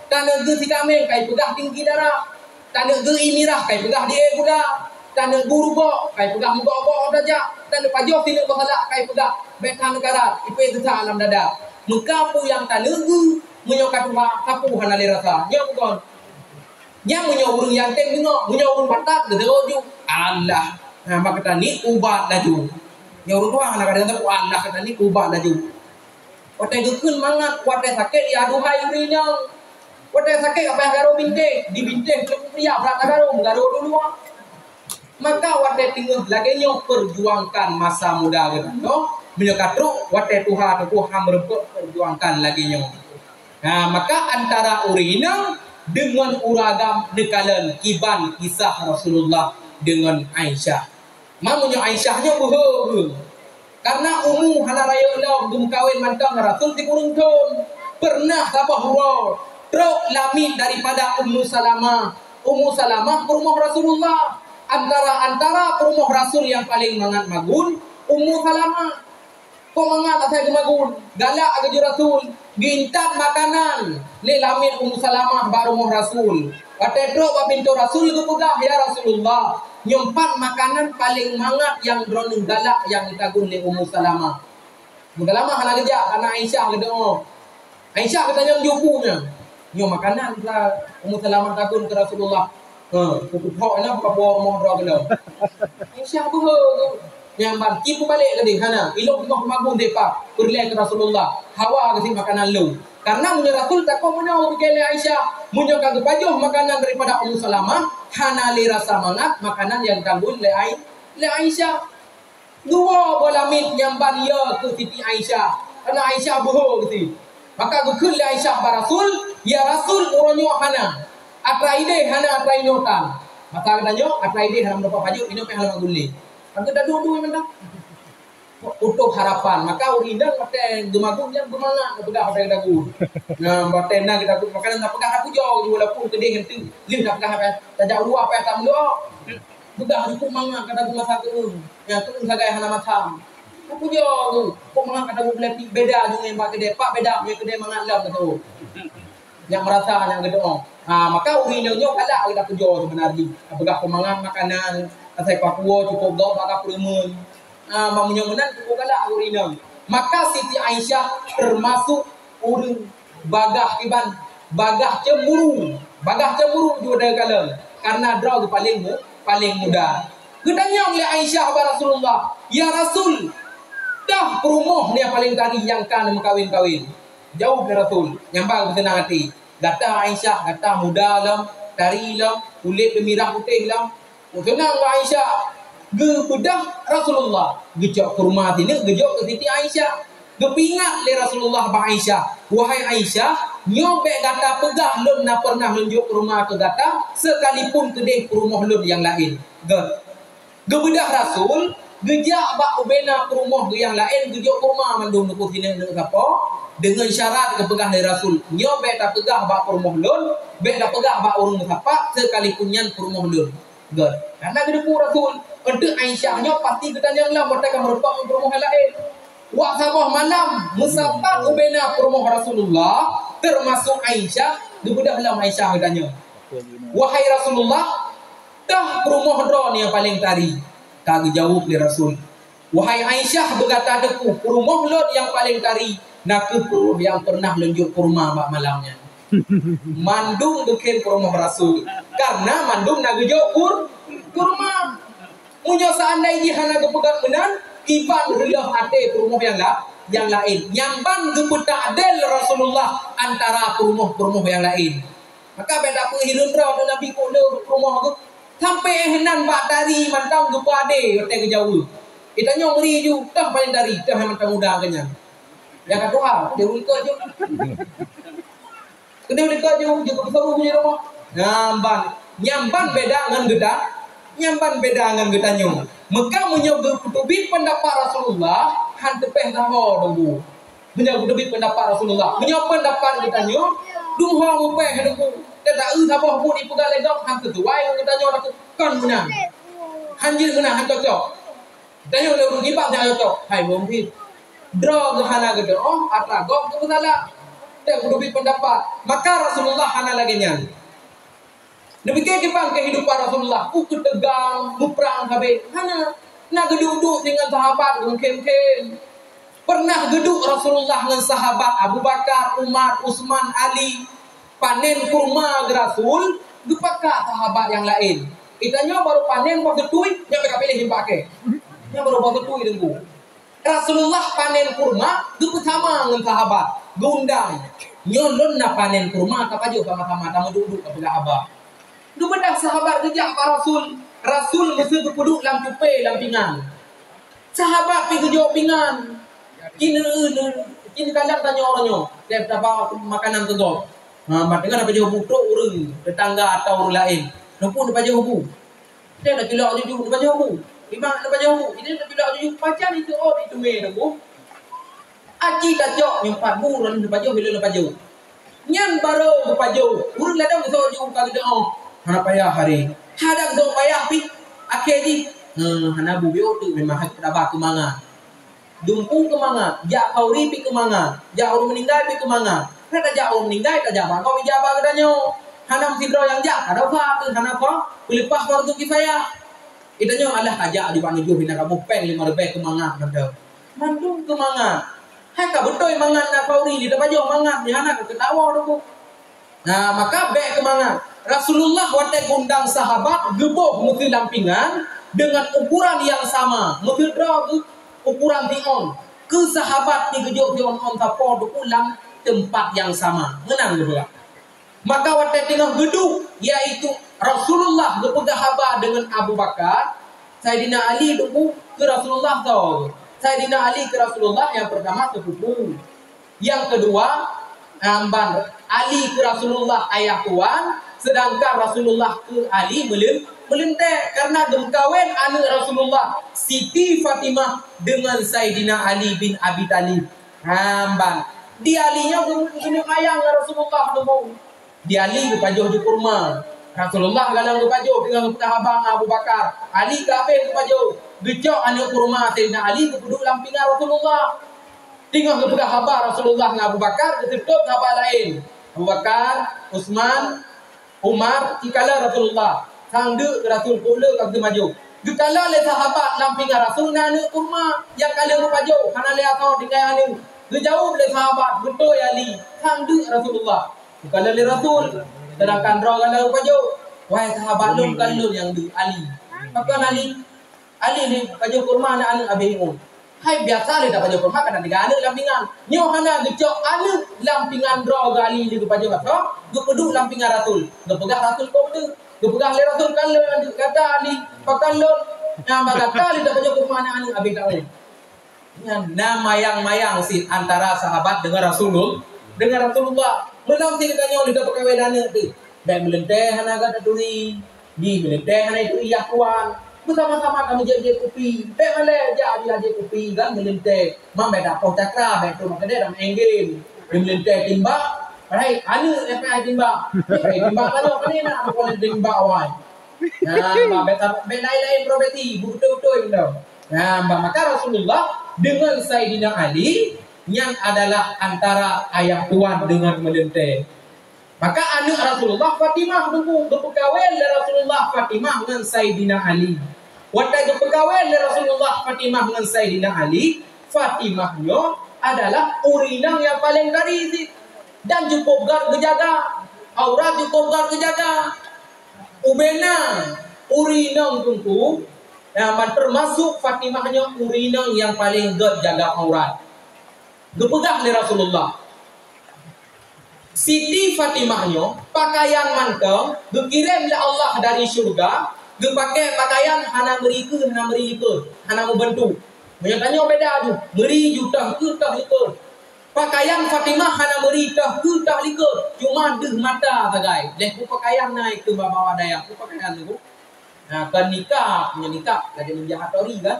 Taneuk geuh sitameng, kai peugah tinggi darah. Taneuk geuh ié mirah, kai peugah diék gula. Taneuk geuh rubok, kai peugah meugok-gok tajak. Taneuk pajoh sineuk beusalak, kai peugah bék that neukarat, ipée seusak lam dada. Meuka peue nyang taneuk geuh, meunyoe ka tuha, sapeue hana lé rasa. Nyoe bukon. Nyan meunyoe ureuëng nyang tem deungoe, meunyoe ureuëng batat geuteuôt ju, Allah. Nah, maka taniek ubat laju. Nyoe ureuëng tuha hana kadang tapeue, Allah taniek ubat laju. Watée geukheun mangat, watée sakét, ya aduhai ureuëng inong. Watée sakét, ka payah garô bintéh, dibintéh keu peuriah brat tagarô, meugarô duluwa. Maka watée teungoh lagée nyoe, perjuangkan masa muda geutanyoe, meunyoe ka trok watée tuha teungku han meureumpok, perjuangkan lagée nyoe. Nah, maka antara ureuëng inong deungon ureuëng agam neukalon kiban kisah Rasulullah deungon Aisyah. Ma meunyoe Aisyah nyoe beuhe-beuhe. Karena umu hana rayeuk lom geumeukawen mantong ngon Rasul sikureueng thon. Peureunah saboh uroe trok lamiet daripada Ummu Salamah. Ummu Salamah peurumoh Rasulullah. Antara-antara peurumoh Rasul nyang paleng mangat magun, Ummu Salamah. Kok mangat asai geumagun, galak geuju Rasul, geuintat makanan lé lamiet Ummu Salamah bak rumoh Rasul. Watée trok bak pintoe Rasul geupeugah, "Ya Rasulullah, nyoe pat makanan paleng mangat nyang droeneueh galak nyang geutagun lé Ummu Salamah." Ummu Salamah hana geujak, hana Aisyah geudeungoe. Aisyah geutanyong ju peue nyan. Nyoe makanan ka Ummu Salamah tagun keu Rasulullah. Ha, peuphok na buka puwoe rumoh droe keulong. Aisyah beuhe. Nyang ban, ci peubalek keudeh, hana. Ilong teungoh magun depa, peureulée keu Rasulullah. Hawa geusit makanan lôn. Karena meunyoe Rasul takot meunyoe geukheun lé Aisyah, meunyoe ka geupajoh makanan daripada Ummu Salamah, hana lé rasa mangat makanan nyang tagun lé Ai-, lé Aisyah. Dua boh lamiet nyang ban yo keu Siti Aisyah, karena Aisyah beuho geuti. Maka geukheun lé Aisyah bak Rasul, "Ya Rasul, uroe nyoe hana. Atra idéh hana, atra inoe tan." Masa geutanyoe atra idéh hana meurupa pajoh, inoe pih hana meuguléng. Maka taduek-duek mantong. Putôh harapan. Maka ureueng inong watèe geumagum nyan beumangat geupeugah watèe geutagun. Nah, watèe na geutagun, maka na peugah tapujoe, walaupun keudéh nyan teuk. Lheueh na peugah apa? Tajak u luwa apa, tak meulok. Peugah cukup mangat ka tagun masa keueung. Nyang keueung sagai hana masa. Tapujoe tu. Kok mangat ka tagun, beda ju ngon bak keudéh. Pak beda, ngon keudéh mangat lom tu. Nyang meurasa nyang geudoe. Ha, maka ureueng inong nyoe galak geuda pujoe seubeuna jih. Peugah peumangat makanan, asai pakuwoe cukup gob bak peureumeun. Ha, meunyoe meunan cukup galak ureueng inong. Maka Siti Aisyah teumasuk ureueng bagah kiban, bagah cemburu. Bagah cemburu ju deuh kalon. Karena droe geuh paleng mu-, paleng muda. Geutanyong lé Aisyah bak Rasulullah, "Ya Rasul, toh peurumoh nyang paleng tari nyang ka neumeukawen-kawen?" Jaweueb lé Rasul, nyang ba geuseunang até. "Gata Aisyah, gata muda lom, tari lom, kulét leumirah putéh lom." Meuseunang bak Aisyah. Geubeudôh Rasulullah, geucok kurma sineuk geujok keu Siti Aisyah. Geupeuingat lé Rasulullah bak Aisyah, "Wahai Aisyah, nyoe bèk gata peugah lôn na peureunah lôn jok kurma keu gata, sekalipun keudéh peurumoh lôn nyang laén." Gèt. Geubeudôh Rasul, geujak bak ubena peurumoh nyang laén geujok kurma mandum, neuk sineuk neuk sapo, deungon syarat geupeugah lé Rasul, "Nyoe bèk tapeugah bak peurumoh lôn, bèk tapeugah bak ureueng meusapat, sekalipun nyan peurumoh lôn." Gèt. Karena geuteupeue Rasul, eunteuk Aisyah nyoe pasti geutanyong lom watèe ka meurumpok ngon peurumoh nyang laén. Wak saboh malam, meusapat ubena peurumoh Rasulullah, teumasuk Aisyah, geubeudôh lom Aisyah geutanyong, "Wahai Rasulullah, toh peurumoh droeneuh nyang paleng tari?" Ka geujaweueb lé Rasul, "Wahai Aisyah, beugata teupeue, peurumoh lôn nyang paleng tari, na kheueh peurumoh nyang peureunah lôn jok kurma bak malam nyan." Mandum geukheun peurumoh Rasul, karena mandum na geujok kur-, kurma. Meunyoe seandai jih hana geupeugah meunan, kiban reuloh até peurumoh nyang la-, nyang laén. Nyang ban geupeutakdil Rasulullah antara peurumoh-peurumoh nyang laén. Maka bèk tapeuhireuen droe Nabi kok le peurumoh geuh. Sampai eh nan bak tari mantong geupeuadé watèe geujaweueb. Geutanyong meuri ju, "Toh paleng tari, toh nyang mantong muda keu nyan?" Nyang ka tuha, dia ureueng keu ju. Keuneuk deungoe ju, ju keu peuseuruh meunyoe rumoh. Nyan ban, nyan ban beda ngon geuta-, nyan ban beda ngon geutanyoe. Meuka meunyoe geuteubiet peundapat Rasulullah, han teupeh saho deungoe. Meunyoe geuteubiet peundapat Rasulullah, meunyoe peundapat geutanyoe, dum ho meupeh deungoe. Teuta eu saboh buet ipeugah lé gob han sisuai ngon geutanyoe, takot kon meunan. Han jeuet meunan, han cocok. Tanyoe lé ureueng kiban nyang cocok, hai muphom. Droe geuh hana geudoe, atra gob geuh meusalah. Teuh geuteubiet peundapat. Maka Rasulullah hana lagèe nyan. Neupike kiban keuhidupan Rasulullah, u keuteugang, muprang sabe. Hana. Na geuduek-duek singoh sahabat geumeukhém-khém. Peureunah geuduek Rasulullah ngon sahabat Abu Bakar, Umar, Utsman, Ali. Panen kurma geuh Rasul, geupakat sahabat nyang laén. Geutanyoe barô panen boh seutui, nyan ka piléh nibak kèe. Nyan barô boh seutui deungoe. Rasulullah panen kurma, geupeusama ngon sahabat, geuundang. "Nyoe lôn na panen kurma, tapajoh sama-sama, tameuduk-duk tapeugah haba." Geubeudôh sahabat geujak bak Rasul. Rasul meuseu geupeuduek lam cupé, lam pingan. Sahabat pih geujok pingan. Cin, cin kadang tanyoe uroe nyoe, tiep taba makanan keu gob. Ha, mat deungon tapajoh bu trok ureueng tetangga atawa ureueng laén. Neupue tapajoh bu. Dia dah culok juju tapajoh bu. Lima tapajoh bu. Ini dah culok juju pajan itu, oh, itu mé dah bu. Aci tacok nyoe pat bu, ureueng tapajoh, bila tapajoh. Nyan barô geupajoh. Ureueng ladôm geusok ju ka geudoe. Hana payah hari. Hadak geudoe payah pih. Akhé jih, eh, hana bu biôh teuk memang hana taba keumangat. Dumpu keumangat, jak khauri pih keumangat, jak ureueng meuninggai pih keumangat. Hana tajak ureueng meuninggai, tajak bak gob ija bak geutanyoe. Hana meusidroe nyang jak, kada usah, hana apa, peuleupah fardu kifayah. Geutanyoe alah tajak di bak nujoh, hina kamoe péng lima ribèe keumangat mantong. Mandum keumangat. Hai ka beutôi mangat na khauri, di tapajoh mangat, di hana ka keutawa tu. Nah, maka bèk keumangat. Rasulullah watèe geuundang sahabat geuboh meuseu lam pingan deungon ukuran nyang sama, meuseu droe geuh ukuran siôn. Keu sahabat pih geujok siôn-ôn sapo teungku lam teumpat nyang sama. Meunan geupeugah. Maka watèe teungoh geuduek, yaitu Rasulullah geupeugah haba deungon Abu Bakar, Saidina Ali teungku keu Rasulullah soe? Saidina Ali keu Rasulullah nyang peurtama sepupu. Nyang keudua, amban Ali keu Rasulullah ayah tuan, seudangkan Rasulullah keu Ali meuleun-, meuleuntée karena geumeukawen aneuëk Rasulullah Siti Fatimah deungon Saidina Ali bin Abi Thalib. Amban di Ali nyoe geu-, geuneuk ayang ngon Rasulullah teungku. Di Ali geupajoh ju kurma. Rasulullah galak geupajoh teungoh geupeugah haba ngon Abu Bakar. Ali ka habéh geupajoh. Geucok aneuëk kurma Saidina Ali geupeuduek lam pingan Rasulullah. Teungoh geupeugah haba Rasulullah ngon Abu Bakar, geuseutôt haba laén. Abu Bakar, Utsman, Umar, geukalon Rasulullah. Sang deuk Rasul peuet lé ka geumajoh. Geukalon lé sahabat lam pingan Rasul na aneuëk kurma nyang ka lheueh geupajoh, hana lé asoe tinggai aneuëk. Geujaweueb lé sahabat, "Beutôi Ali, sang deuk Rasulullah." Bukan lé Rasul, seudangkan droe galak geupajoh. Wahai sahabat lôn, kon lôn nyang deuek, Ali. Pakon Ali? Ali lé pajoh kurma na aneuëk habéh ingat. Hai biasa lé tapajoh kurma kana tinggai aneuëk lam pingan. Nyoe hana geucok aneuëk lam pingan droe geu Ali lé geupajoh asoe, geupeuduek lam pingan Rasul. Geupeugah Rasul kok beutôi. Geupeugah lé Rasul kon lôn nyang deuek, gata Ali, pakon lôn? Nyang bak gata lé tapajoh kurma na aneuëk habéh taun. Nyan na mayang-mayang sit antara sahabat deungon Rasulul-, deungon Rasulullah. Meunan sit geutanyoe leueh tapeukawen aneuëk teuh. Bék meuleuntée hana gata turi, di meuleuntée hana turi yah tuan. Beusama-sama tameujép-jép kupi. Bék malée jak di lajée kupi kan meuleuntée. Mam bék tapoh cakra, bék trok meukeudeh lam enggem. Di meuleuntée timbak, hai aneuëk nyang payah timbak. Bék timbak tanyoe kan na, bukan timbak awai. Nah, bah, bék, bék laén-laén profesi, beutôi-beutôi beutôi. Nah, bah, maka Rasulullah deungon Saidina Ali nyan adalah antara ayah tuan deungon meuleuntée. Maka aneuëk Rasulullah Fatimah teungku, geupeukawen lé Rasulullah Fatimah ngon Saidina Ali. Watée geupeukawen lé Rasulullah Fatimah ngon Saidina Ali, Fatimah nyoe adalah ureuëng inong nyang paleng tari sit dan cukup gét geujaga. Aurat cukup gét geujaga. Ubena ureuëng inong teungku, nyang ban teumasok Fatimah nyoe ureuëng inong nyang paleng gét jaga aurat. Geupeugah lé Rasulullah, Siti Fatimah nyoe pakaian mantong geukirém lé Allah dari syeuruga, geupakée pakaian hana meuri keue, hana meuri likot, hana meubeuntuk. Meunyoe tanyoe beda tu, meuri ju toh keue toh likot. Pakaian Fatimah hana meuri toh keue toh likot, cuma deuh mata sagai. Lheueh peue pakaian na ikeu bak-bak dayah, peue pakaian tu? Nah, kon nikab, meunyoe nikab lagée meunjahat tori kan.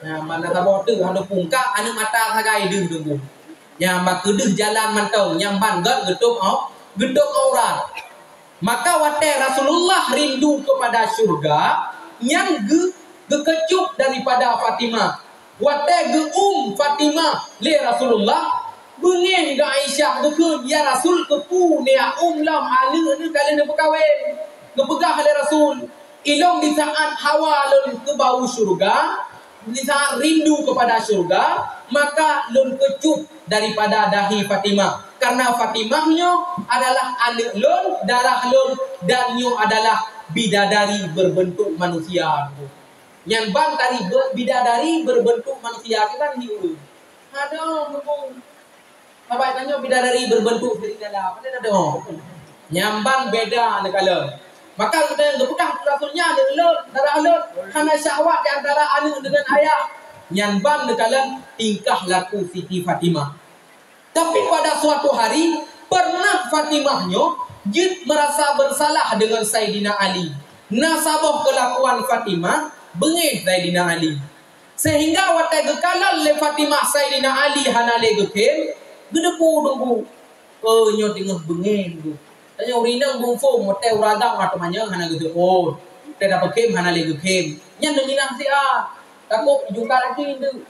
Nah, mana saboh teuh hana pungkak, aneuëk mata sagai deuh teungku. Nyang bak keudeuh jalan mantong, nyang ban gét geutôb au-, geutôb aurat. Maka watée Rasulullah rindu kepada syurga, nyan geu-, geukeucup daripada Fatimah. Watée geu-uem Fatimah lé Rasulullah, beungéh geu Aisyah geukheun, "Ya Rasul, keupeue neuyak uem lom, aneuëk neuh ka lheueh neupeukawen?" Geupeugah lé Rasul, "Ilôn di saát hawa lôn keu bau syeuruga, di saát rindu keupada syeuruga, maka lôn keucup daripada dahi Fatimah. Karena Fatimah nyoe adalah aneuëk lôn, darah lôn, dan nyoe adalah bidadari beurbeuntuk manusia." Nyan ban tari be-, bidadari beurbeuntuk manusia tu kan di ureuëng. Adoh, mumpung. Sabai tanyoe bidadari beurbeuntuk serigala, padahai adoh. Nyan ban beda neukalon. Maka geutanyoe geupeugah keu Rasul nyan, "Aneuëk lôn, darah lôn, hana syahwat di antara aneuëk deungon ayah." Nyan ban neukalon tingkah laku Siti Fatimah. Tapi pada suatu hari, pernah Fatimah nyoe jeuet merasa bersalah deungon Saidina Ali. Na saboh keulakuan Fatimah beungéh Saidina Ali. Sehingga watée geukalon lé Fatimah Saidina Ali hana lé geukhem, geudeupu teungku. Oh, nyoe teungoh beungéh teungku. Tanyoe ureuëng inong bungfông, watée ureuëng agam mata manyang hana geuteuôt. Watée tapeukhem hana lé geukhem. Nyan neuminah siat. Takot jungkat lagi tu.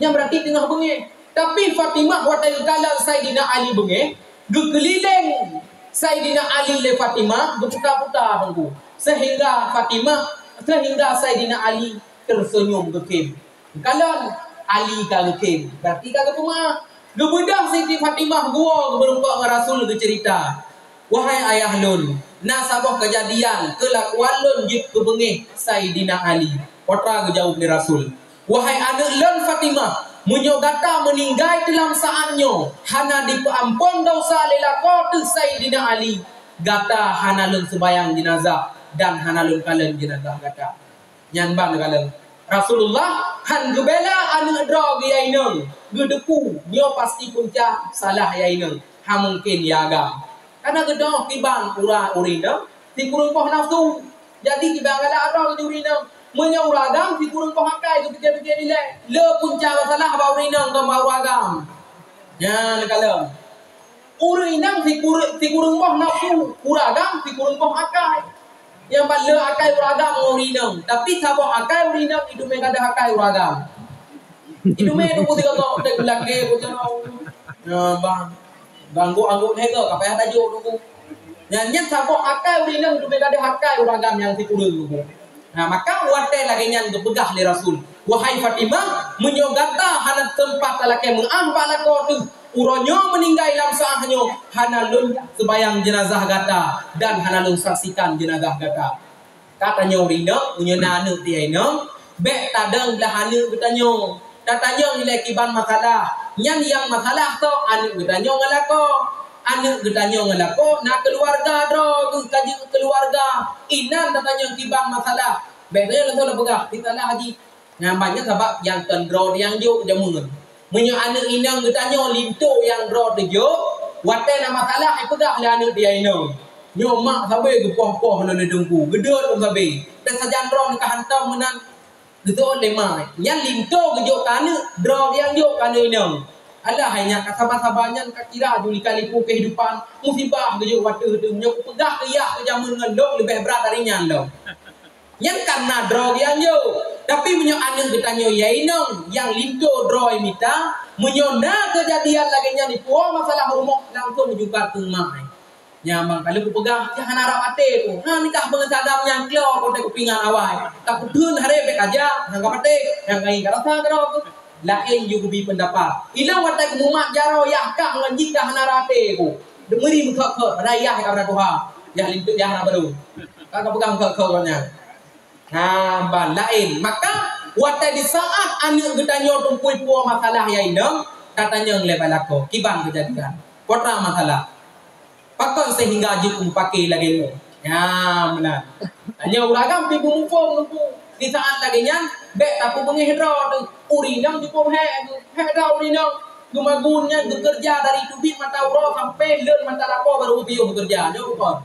Nyan berarti teungoh beungéh. Tapi Fatimah watée geukalon Saidina Ali beungéh, geukeulileng Saidina Ali lé Fatimah geuputa-puta teungku. Sehingga Fatimah, sehingga Saidina Ali tersenyum geukhem. Geukalon Ali ka geukhem, berarti ka geupeumah. Geubeudôh Siti Fatimah geuwoe geumeureumpok ngon Rasul geuceurita, "Wahai ayah lôn, na saboh keujadian keulakuan lôn jeuet keu beungéh Saidina Ali." Peue teuma geujaweueb lé Rasul, "Wahai aneuëk lôn Fatimah, meunyoe gata meuninggai teuh lam saát nyoe hana jipeuamphon desya lé lakoe teuh Saidina Ali, gata hana lôn seumayang jeunazah dan hana lôn kalon jeunazah gata." Nyan ban kalon. Rasulullah han geubela aneuk droe geuh ya inong, geuteupeue nyoe pasti punca salah ya inong, han mungken ya agam. Karena geudoh kiban ureueng inong sikureueng boh nafsu. Jadi kiban galak droe geuh ureueng inong. Meunyoe ureueng agam sikureueng boh akai geupike-pike ilée. Le punca masalah bak ureueng inong keu bak ureueng agam. Nyan kalon. Ureueng inong sikureueng, sikureueng boh nafsu, ureueng agam sikureueng boh akai. Nyang ban le akai ureueng agam ngon ureueng inong, tapi saboh akai ureueng inong, idume gadoh akai ureueng agam. Idume tu pun sigoe tek lakée pun jangan. Ya, bang. Ganggu angguk lego, apa yang tajuk tu? Nyan, nyan saboh akai ureueng inong, idume gadoh akai ureueng agam nyang sikureueng tu. Nah, maka watée lagée nyan geupeugah lé Rasul, "Wahai Fatimah, meunyoe gata hana teumpat talakée meu'ah bak lakoe teuh, uroe nyoe meuninggai lam saát nyoe hana lôn seubayang jeunazah gata dan hana lôn saksikan jeunazah gata." Ka tanyoe ureueng inong, meunyoe na aneuk tiep inong, bék tadong blah aneuk geutanyoe. Tatanyong ilée kiban masalah. Nyan nyang masalah toh aneuk geutanyoe ngon lakoe. Aneuk geutanyoe ngon lakoe na keuluwarga droe geuh ka jeuet keuluwarga. Inan tatanyong kiban masalah. Bék tanyoe langsung tapeugah, "Ni salah jih." Nyan ban nyan sabab nyang kon droe nyang jok jameun. Meunyoe aneuk inong geutanyoe linto nyang droe teujok, watée na masalah, ipeugah lé aneuk tiep inong, "Nyoe mak sabe geupoh-poh lôn di teungku, geudeuet lôn sabe. Teusajan droe ka hantom meunan." Geuseuôt lé mak, nyan linto geujok keu aneuk, droe nyang jok keu aneuk inong. Alah hai nyan ka saba-saba nyan ka kira ju lika-liku keuhidupan, musibah geujok watée teuh, meunyoe kupeugah keu yah keu jameun ngon lôn leubeh brat dari nyan lom. Nyan karena droe nyang jok. Tapi meunyoe aneuk geutanyoe ya inong nyang linto droe mita, meunyoe na keujadian lagée nyan dipuwoe masalah rumoh, langsung meujukat keu mak. Nyan ban ka lheueh kupeugah, "Nyan hana rab até ku. Hana nikah beungon si agam nyang kloe, kote kupingan awai. Ka kutheun haré bék aja, nyang ka patéh, nyang ka ngieng ka rasa keudroe ku." Laén ju geubi peundapat. Ilong watée kumumat jaroe yah kah ngon jih ka hana rab até ku. Deungeuri meukhok-khok, padahai yah ka hana tuha. Yah linto yah hana barô. Ka, ka peugah meukhok-khok nyan. Nah, ban laén. Maka, watée di saát aneuk geutanyoe tumpui puwoe masalah ya inong, tatanyong lé bak lakoe, kiban keujadian. Peue teuma masalah? Pakon seuhingga jeuet mupake lagée nyoe? Nyan meunan. Tanyoe ureueng agam pih beumuphom teungku. Di saát lagée nyan, bék tapeubeungéh droe teuh. Ureueng inong jipeuhék, hék droe ureueng inong. Geumagun nyan geukeureuja dari teubiet mata uroe sampoe leuet mata lakoe barô geupiôh geukeureuja. Nyoe bukon.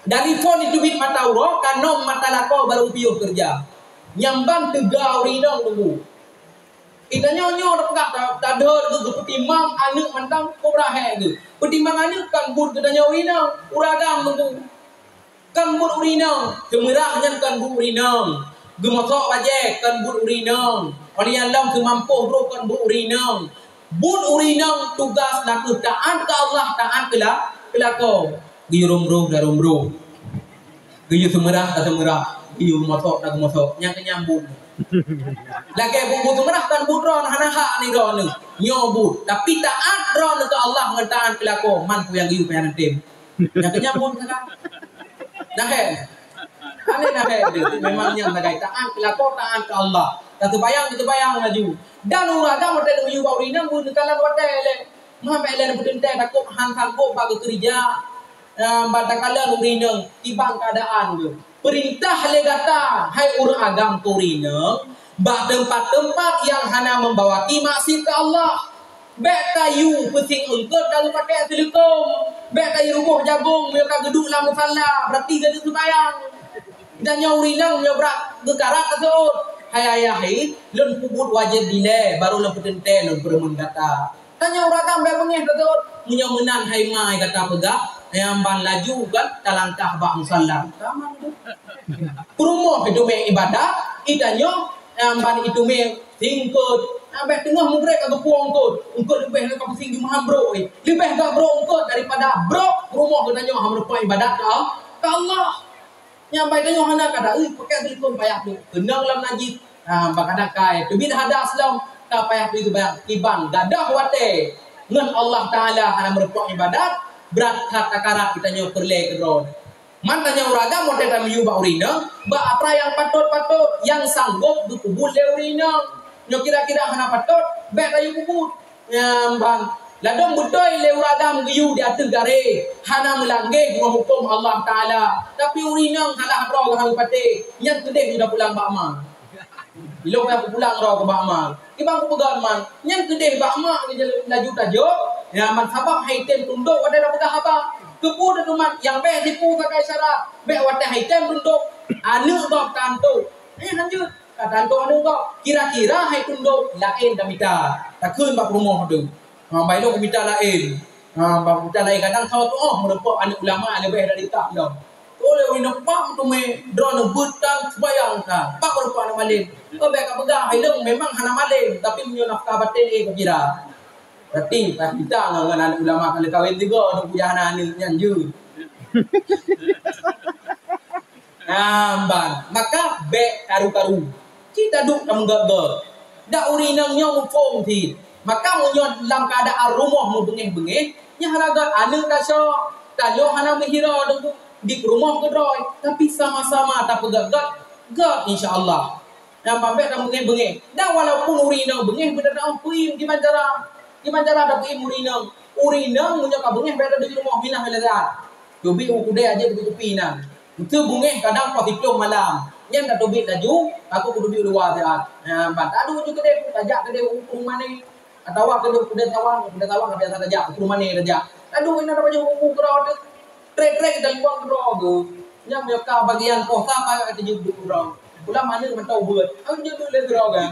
Dari phon jiteubiet mata uroe, ka lom mata lakoe barô piôh keureuja. Nyang ban teuga ureueng inong teungku. Geutanyoe nyoe tapeugah ta-, tadhôt geuh geupeutimang aneuk mantong peue brat hék geuh. Peutimang aneuk kon buet geutanyoe ureueng inong, ureueng agam teungku. Kon buet ureueng inong, seumeurah nyan kon buet ureueng inong. Geumosok bajée kon buet ureueng inong. Óh lheueh nyan lom seumampôh droe kon buet ureueng inong. Buet ureueng inong tugaih na kheueh taát keu Allah, taát keu la-, keu lakoe. Geuyue rhom-rhom, ta rhom-rhom. Geuyue seumeurah, ta seumeurah. Geuyue geumosok, ta geumosok. Nyang keu nyan buet. Lagée buet-buet seumeurah kon buet droe, hana hak nibak droeneuh. Nyoe buet. Tapi taát droeneuh keu Allah ngon taát keu lakoe, man peue nyang geuyue payah neutem. Nyang keu nyan buet keu ka. Nah, hé. Aneh nah, hé. Memang nyan sagai taát keu lakoe, taát keu Allah. Ka teubayang, ka teubayang laju. Dan ureueng agam watée geuyue bak ureueng inong, buet neukalon watée lé. Meuhai lé neupeuteunté takot han sanggob bak geukeureuja, eh, bak takalon ureueng inong kiban keuadaan geuh. Peurintah lé gata, hai ureueng agam keu ureueng inong, bak teumpat-teumpat nyang hana meubawaki maksiet keu Allah. Bék tayue peusieng eungkôt ka geupaké silikon. Bék tayue ruboh jagong meunyoe ka geuduek lam musala, beurati geuduek seumayang. Dan nyoe ureueng inong meunyoe brat geukarat taseuôt, "Hai ayah, hai, lôn peubuet wajéb dilée, barô lôn peuteuntée lôn peureumeun gata." Tanyoe ureueng agam bék beungéh taseuôt. Meunyoe meunan hai ma gata peugah, nyang ban laju kan talangkah bak musala. Ka man tu. Peurumoh itumé ibadat, itanyoe nyang ban itumé singkot. Abéh teungoh mugreb ka geupuwoe eungkôt. Eungkôt leubeh lom ka pusing jumeuham brok, eh. Leubeh gét brok eungkôt daripada brok peurumoh geutanyoe hana meureumpok ibadat ka, ka Allah. Nyang bai tanyoe hana ka deuh, pakai silikon payah tu. Keunong lam najis. Ha, bak kadang kai teubiet hadas lom, ka payah teubiet bayang. Kiban gadoh watée ngon Allah Taala hana meureumpok ibadat, brat that takarat geutanyoe peureulée keudroe. Man tanyoe ureueng agam watée tamiyueb bak ureueng inong, bak atra nyang patot-patot, nyang sanggob geupeubuet lé ureueng inong. Nyoe kira-kira hana patot, bék tayue peubuet. Nyang ban Ladôm beutôi lé ureueng agam geuyue di ateueh garée, hana meulangge ngon huköm Allah Taala. Tapi ureueng inong salah droe geuhang patéh, nyan keudeh jeuet pulang bak ma. Ilôn ka kupulang droe keu bak ma. Kiban kupeugah man, nyan keudeh bak ma laju tajok, ya, man sabab hai tem tundok watée tapeugah haba. Keupeue tatumat nyang bék sipu sagai syarat, bék watée hai tem tundok, aneuëk gob tantu. Eh, lanjut. Ka tantu aneuëk gob. Kira-kira hai tundok laén tamita. Takheun bak peurumoh teuh. Ha, bak ilôn mita laén. Ha, bak mita laén kadang soe tuoh meureumpok aneuëk ulama leubeh dari tah lom. Oleh ureuëng neupam teumé droeneuh beutan seubayang ka. Bak meureumpok aneuëk malém. Oh, bék ka peugah, ilôn memang hana malém, tapi meunyoe nafkah batén, eh, kukira. Berarti ka mita ngon, ngon aneuëk ulama ka lheueh kawen tiga, dong kujak hana aneuëk nyan jeuet. Nah, ban. Maka bék karu-karu. Cit taduek tameugöt-göt. Dak ureuëng inong nyoe muphom cit. Maka meunyoe lam keuadaan rumoh meubeungéh-beungéh, nyan hana göt aneuëk tasoe, taloe hana meuhira deungon di rumoh keudroe, tapi sama-sama tapeugöt-göt, göt insya Allah. Nyang pambék ka beungéh-beungéh. Dan walaupun ureuëng inong beungéh, beudatang peuim kiban cara. Kiban cara tapeuim ureuëng inong. Ureuëng inong meunyoe ka beungéh, bék taduek di rumoh, minah lé that. Teubiet u keudè aja teubiet kupi inan. Meuseu beungéh kadang poh siplôh malam. Nyan tateubiet laju, aku kuteubiet luwa siat. Nah, ban taduek ju keudè, tajak keudè u rumoh mané. Atawa keudè, keudè sawang, keudè sawang ka biasa tajak, u rumoh mané tajak. Taduek inan tapajoh buku keudroe teuh. Trek-trek dan buang keudroe tu. Nyang meuka bagian poh saba ka teujeuet duek keudroe. Pulang mané mantong beuet. Aku jeuet duek lé keudroe kan.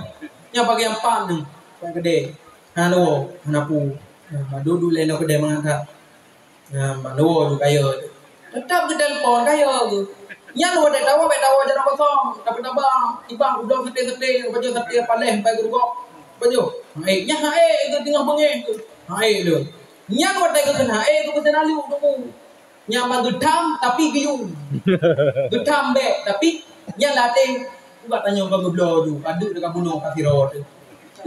Nyang bagian pan tu. Pat keudè. Hana woe, hana pu. Nah, duek-duek lé ngon keudè mangat that. Nah, manoe ju kaya. Tetap geutelepon kaya geuh. Nyan watèe tawoe, bèk tawoe jaroe kosong. Tapi taba, ibang udong sate-sate, baju sate paleh, bai geurugoe. Baju. Hai, nyan hai geuh teungoh beungèh geuh. Hai lôn. Nyan watèe geuh kheun hai geuh peuseulalu tunggu. Nyan ban geutham tapi geuyue. Geutham bèk, tapi nyan latèe. Ubat tanyoe bak geubloe ju, padub teuka bunoe ka sidroe teuh.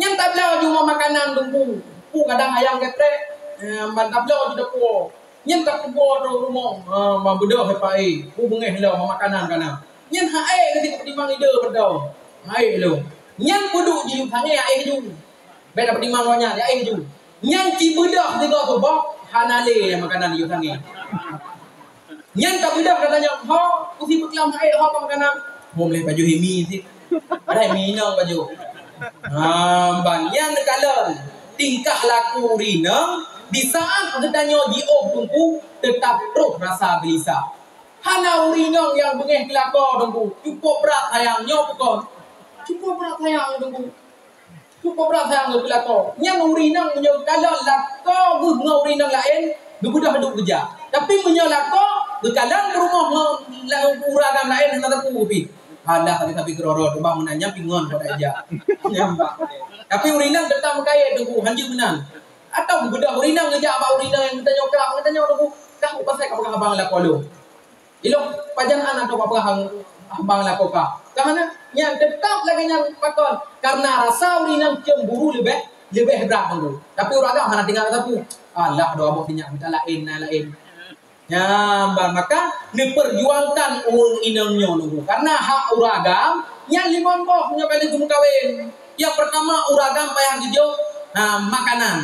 Nyan tabloe ju makanan teungku. Pu kadang ayam geprek, eh, ban tabloe ju teupuwoe. Nyan tapeubuet droe rumoh, ha, ban beudôh hai pai. Pu beungèh lom makanan kana. Nyan hai keuti peutimang ide beutôi. Hai lom. Nyan peuduek jiyue sangè hai ju. Bèk tapeutimang awak nyan, hai ju. Nyan ci beudôh sigoe suboh, hana lé makanan jiyue sangè. Nyan ka beudôh ka tanyong, "Ho, kusi peuklam hai ho ka makanan?" Ho, mulai pajoh mi sit. Padahai mi inong pajoh. Ha, ban nyan kalon tingkah laku ureueng inong di saat geutanyoe jiôh teungku, teutap troh rasa geulisah. Hana ureueng inong nyang beungèh keu lakoe teungku. Cukup brat sayang nyoe peukon. Cukup brat sayang teungku. Cukup brat sayang geupeulakoe. Nyan ureueng inong meunyoe kalon lakoe geuh ngon ureueng inong laén, geubeudôh duek geujak. Tapi meunyoe lakoe geukalon peurumoh ngon ureueng agam laén, hana teupeu pih. Alah, tapi-tapi keudroe-droe teuma meunan nyan pih ngon pada jak. Nyan bah. Tapi ureueng inong teutap meukayèe teungku, hanjeuet meunan. Atawa geubeudôh ureueng inong geujak bak ureueng inong nyang geutanyoe krab, geutanyoe teungku, "Kah peue pasai ka peugah abang lakoe lôn?" Ilôn pajan hana ka peugah abang lakoe kah. Ka hana, nyan teutap lagèe nyan pakon. Karena rasa ureueng inong cemburu leubeh, leubeh brat teungku. Tapi ureueng agam hana tinggai sapeue. Alah, dua boh sinyak mita laén, na laén. Nyan, ban maka neupeurjuangkan ureueng inong nyoe teungku. Karena hak ureueng agam nyan limong boh nyoe kali geumeukawen. Nyang peurtama ureueng agam payah geujok, ha, makanan.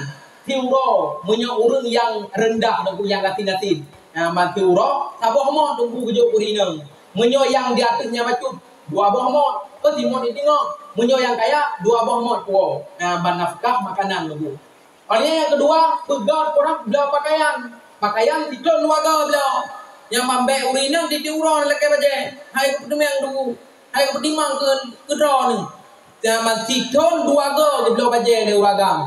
Siuroe, meunyoe ureueng nyang reundah teungku nyang gasien-gasien. Ha, ban siuroe, saboh mot teungku geujok ureueng inong. Meunyoe nyang di ateueh nyan bacut, dua boh mot. Peue simot di teungoh. Meunyoe nyang kaya, dua boh mot puwoe. Ha, ban nafkah makanan teungku. Óh lheueh nyan nyang keudua, peugöt kurang bloe pakaian. Pakaian sithôn dua goe bloe. Nyang ban bèk ureueng inong tiep-tiep uroe lakèe bajèe. Hai geupeutimang teungku. Hai geupeutimang keu, keu droeneuh. Nyang ban sithôn dua goe geubloe bajèe lé ureueng agam.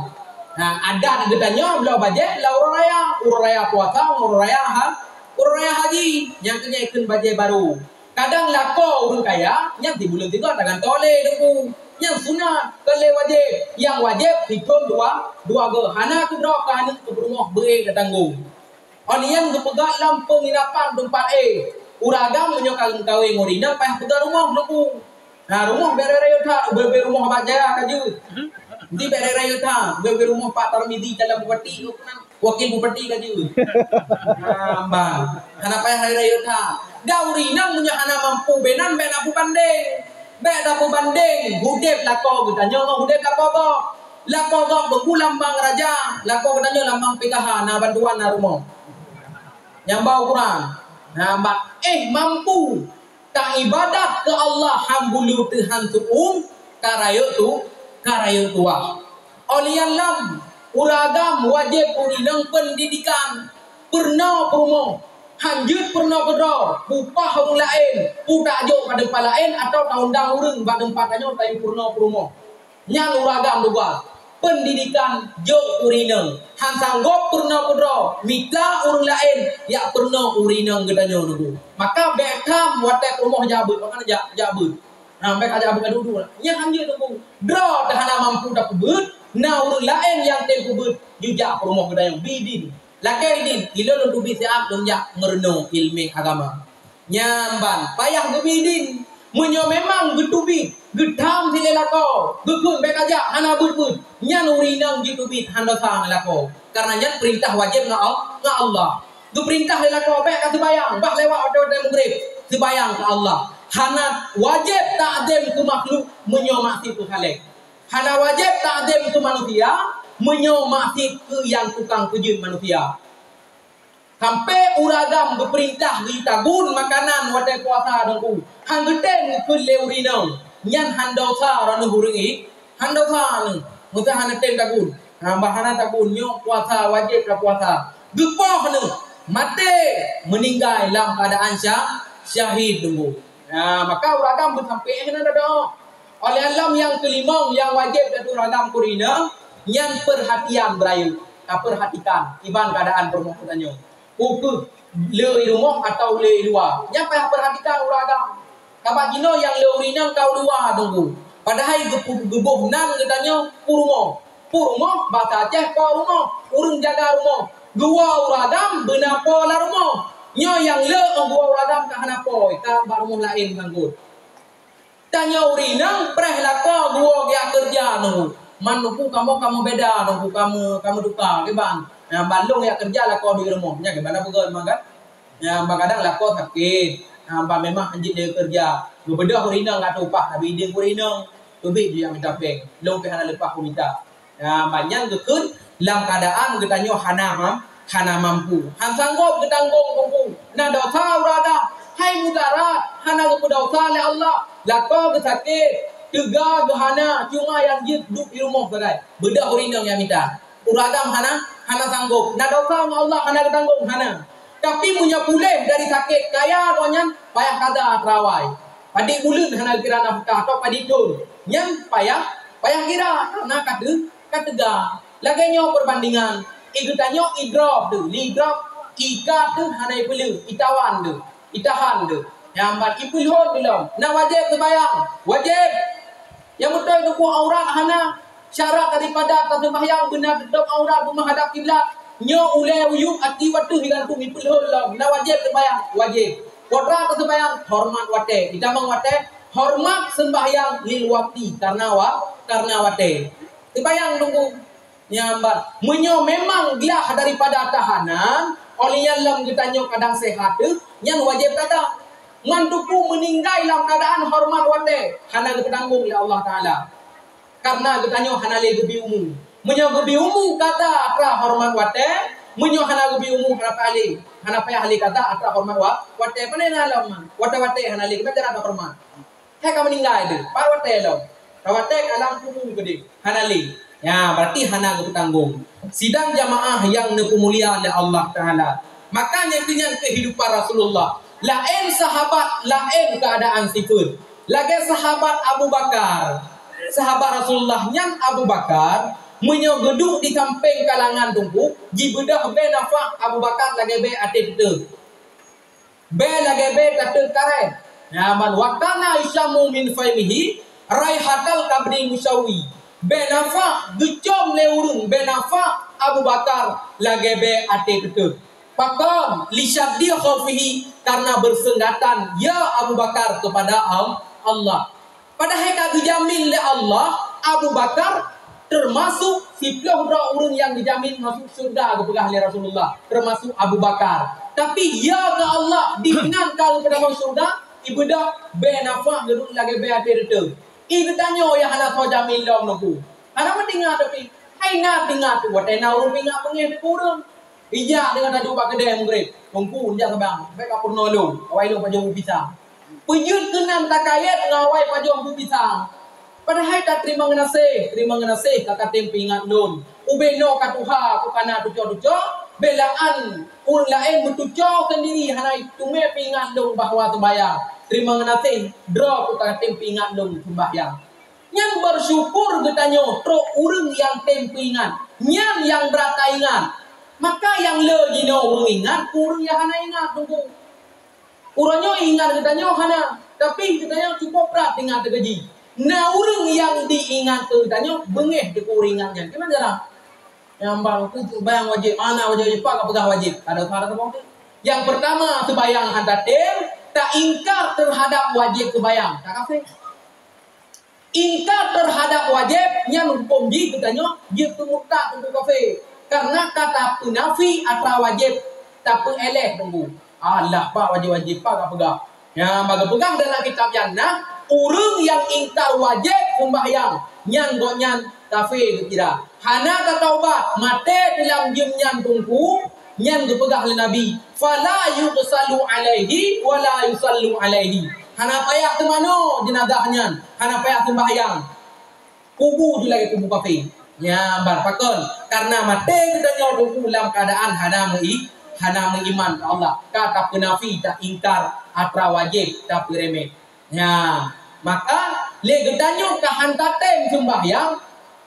Ha, adat geutanyoe bloe bajèe lam uroe raya. Uroe raya puasa, uroe raya ha-, uroe raya haji. Nyang keu nyan kheun bajèe barô. Kadang lakoe ureueng kaya, nyan sibuleuen sigoe tagantoe lé teungku. Nyan sunat, kon lé wajéb. Nyang wajéb sithôn dua, dua goe. Hana keudroe keu aneuk keu peurumoh beu-ék tatanggong. Óh lheueh nyan geupeugöt lam peunginapan teumpat éh. Ureueng agam meunyoe ka geumeukawen ngon ureueng inong payah peugöt rumoh teungku. Nah, rumoh bèk rayeuk-rayeuk that, ubé-ubé rumoh Abah Jaya ka jeuet. Di bèk rayeuk-rayeuk that, ubé-ubé rumoh Pak Tarmizi calon bupati, wakil bupati ka jeuet. Nah, ban. Hana payah rayeuk-rayeuk that. Dan ureueng inong meunyoe hana mampu ubé nan, bèk tapeubandeng. Bèk tapeubandeng udép lakoe geutanyoe ngon udép lakoe gob. Lakoe gob Teungku lambang raja, lakoe geutanyoe lambang P K H, na bantuan, na rumoh. Nyang ba ukuran. Na ba, eh, mampu taibadat keu Allah han buleue teuh han seuuem, ka rayeuk tu, ka rayeuk tuah. Óh lheueh nyan, ureueng agam wajéb ureueng inong peundidikan, peurunoe peurumoh, han jeuet peurunoe keudroe, peupah ureueng laén, peutak jok bak teumpat laén atawa taundang ureueng bak teumpat tanyoe tayue peurunoe peurumoh. Nyan ureueng agam tugaih. Peundidikan jok ureueng inong. Han sanggob peurunoe keudroe, mita ureueng laén jak peurunoe ureueng inong geutanyoe Teungku. Maka bék tham watée peurumoh jak beuet, maka jak, jak beuet. Ha, bék jak beuet ka duek-duek. Nyan han jeuet Teungku. Droe teuh hana mampu tapeubeuet, na ureueng laén nyang tem peubeuet, jijak peurumoh geutanyoe. Bidin. Lakée idin, ilôn lôn teubiet siat lôn jak meurunoe ileumèe agama. Nyan ban, payah geubi idin. Meunyoe memang geuteubiet, geutham silée lakoe, geukheun bék kajak, hana beuet-beuet, nyan ureueng inong jiteubiet han desya ngon lakoe. Kareuna nyan peurintah wajéb ngon Al-, ngon Allah. Geupeurintah lé lakoe bék ka seubayang, bah lewat watée-watée Maghrib, seubayang keu Allah. Hana wajéb takzim keu makhluk meunyoe maksiet keu Khaliq. Hana wajéb takzim keu manusia meunyoe maksiet keu nyang tukang peujeuet manusia. Sampoe ureueng agam geupeurintah geuyue tagun makanan watée puasa Teungku. Han geutem geukheun lé ureueng inong. Nyan han desya droeneuh ureueng i-, han desya neuh. Meuseuh hana tem tagun. Ha, bah hana tagun nyoe puasa wajéb tapuasa. Geupoh neuh, maté, meuninggai lam keuadaan sya-, syahid Teungku. Ha, maka ureueng agam beusampoe hana doa. Óh lheueh nyan nyang keulimong nyang wajéb teuh ureueng agam keu ureueng inong, nyan peurhatian beurayeuk. Tapeurhatikan kiban keuadaan peurumoh geutanyoe. Peu kheueh le i rumoh atawa le i luwa. Nyan payah peurhatikan ureueng agam. Sabab jinoe nyang le ureueng inong ka u luwa Teungku. Padahai geupu-, geuboh nan geutanyoe u rumoh. Peurumoh, basa Aceh po rumoh, ureueng jaga rumoh. Geuwoe ureueng agam beuna po lam rumoh. Nyoe nyang le óh geuwoe ureueng agam ka hana po, ka bak rumoh laén meusanggot. Tanyoe ureueng inong preh lakoe geuwoe geujak keureuja Teungku. Man Teungku kamoe, kamoe beda Teungku, kamoe, kamoe tuka kiban. Nah, ban lôn jak keureuja lakoe duek i rumoh. Nyan kiban na peugah memang kan? Nah, ban kadang lakoe sakét. Nah, ban memang hanjeuet lé keureuja. Geubeudôh ureueng inong ka teuh upah, tapi idin ureueng inong teubiet jijak mita péng. Lôn pih hana leupah kumita. Nah, ban nyan geukheun lam keuadaan geutanyoe hana mam-, hana mampu. Han sanggob geutanggong Teungku. Na desya ureueng agam. Hai mudarat, hana geupeudesya lé Allah. Lakoe geusakét, teuga geuhana, cuma nyang jeuet duek di rumoh sagai. Beudôh ureueng inong nyang mita. Ureueng agam hana, hana sanggob. Na desya ngon Allah hana geutanggong, hana. Tapi meunyoe puléh dari sakét, kaya gobnyan, payah kada teurawai. Padit buleuen hana geukira nafkah, atau padit thon. Nyan payah, payah kira, kareuna ka teu-, ka teuga. Lagée nyoe peurbandingan, i geutanyoe idrob teuh, idrob, ikat teuh hana ipeuleueh, itawan teuh, itahan teuh. Nyang ban ipeulhon teuh lom, na wajéb seumayang, wajéb. Nyang beutôi Teungku aurat hana, syarat daripada taseumbahyang beuna teutap aurat beumeuhadab kiblat. Nyoe ulée uyueb até watée hilantung ipeulhon lom, na wajéb seumayang, wajéb. Putra taseumbahyang horeumat watée, itamong watée, horeumat seumbahyang lil wakti, kareuna wa-, kareuna watée. Seumayang Teungku. Nyan ban, meunyoe memang glah daripada tahanan, óh lheueh nyan lom geutanyoe kadang seuhat teuh, nyan wajéb kada. Man Teungku meuninggai lam keuadaan horeumat watée, hana geupeutanggong lé Allah Taala. Kareuna geutanyoe hana lé geubi umu. Meunyoe geubi umu kada atra horeumat watée, meunyoe hana geubi umu hana payah lé, hana payah lé kada atra horeumat wa-, watée. Pane na lom man, watée-watée hana lé, kiban cara horeumat. Hai ka meuninggai teuh, pat watée lom. Ka watée ka lam kubu keudeh, hana lé. Ya, berarti hana geupeutanggong. Sidang jamaah nyang neupeumulia lé Allah Taala. Maka nyan keuh nyan keuhidupan Rasulullah. Laén sahabat, laén keuadaan sifeuet. Lagée sahabat Abu Bakar. Sahabat Rasulullah nyan Abu Bakar, meunyoe geuduek di sampéng kalangan Teungku, jibeudôh bée nafah Abu Bakar lagée bée até teuteuh. Bée lagée bée tateuk kareh. Nyan ban, "Wa kana yushammu min faimihi raihatal kabri musyawi." Bée nafah geucom lé ureuëng, bée nafah Abu Bakar lagée bée até teuteuh. Pakon? Li syaddi khaufihi, karena bersenggatan ya Abu Bakar kepada Al-, Allah. Padahai ka geujamin lé Allah, Abu Bakar teumasuk siplôh droe ureuëng nyang geujamin masuk syeuruga geupeugah lé Rasulullah, teumasuk Abu Bakar. Tapi ya keu Allah, di inan ka geupeutamong syeuruga, ibeudôh bée nafah geuduek lagée bée até reuteuh. I geutanyoe nyang hana soe jamin lom Teungku. Hana meuingat tapi, hai na teuingat tu, watèe na ureueng ingat beungéh di ureueng. Ijak deungon taduek bak keudè Maghrib, "Teungku, jak seubang, bèk ka peurunoe lôn, awai lôn pajoh bu pisang." Peujeuet keunan takayèe ngon awai pajoh bu pisang. Padahai tateurimong geunaséh, teurimong geunaséh ka katém peuingat lôn. Ubé noe ka tuha, ku kana tuco-tuco, beulaan ureueng laén meutuco seundiri hana teumé peuingat lôn bahwa seumbahyang. Teurimong geunaséh, droe ku ka katém peuingat lôn seumbahyang. Nyan beusyukur geutanyoe trok ureueng nyang tem peuingat. Nyan nyang brat taingat. Maka nyang le jinoe ureueng ingat, ureueng nyang hana ingat, Teungku. Uroe nyoe ingat geutanyoe hana, tapi geutanyoe cukup brat ingat teukeujih. Na ureueng nyang diingat keu geutanyoe beungéh teuku ureueng ingat nyan. Kiban cara? Nyang bang, aku bayang wajéb, ana wajéb, wajéb, pak ka peugah wajéb. Ada usaha ada sabab tu. Yang pertama, seumbahyang hana tem, taingkar terhadap wajéb seumbahyang. Tak kafé. Ingkar terhadap wajéb, nyan huköm jih geutanyoe jeuet keu murtad, teungku kafé. Karena ka tapeunafi atra wajéb, tapeuéléh, teungku. Alah, pak wajéb-wajéb, pak ka peugah. Nyan, bak geupeugah dalam kitab nyan na, ureueng nyang ingkar wajéb seumbahyang, nyan gobnyan kafé geukira. Hana tataubat, maté dalam jeuem nyan, teungku, nyan geupeugah lé Nabi, "Fala yughsalu alaihi wa la yusallu alaihi." Hana payah teumanoe jeunazah nyan, hana payah seumbahyang. Kubu ju lagèe kubu kafé. Nyan ban pakon, karena maté geutanyoe teungku lam keuadaan hana meu-, hana meuiman keu Allah, ka tapeunafi, taingkar atra wajéb, tapeureméh. Nyan, maka lé geutanyoe ka han tatém seumbahyang,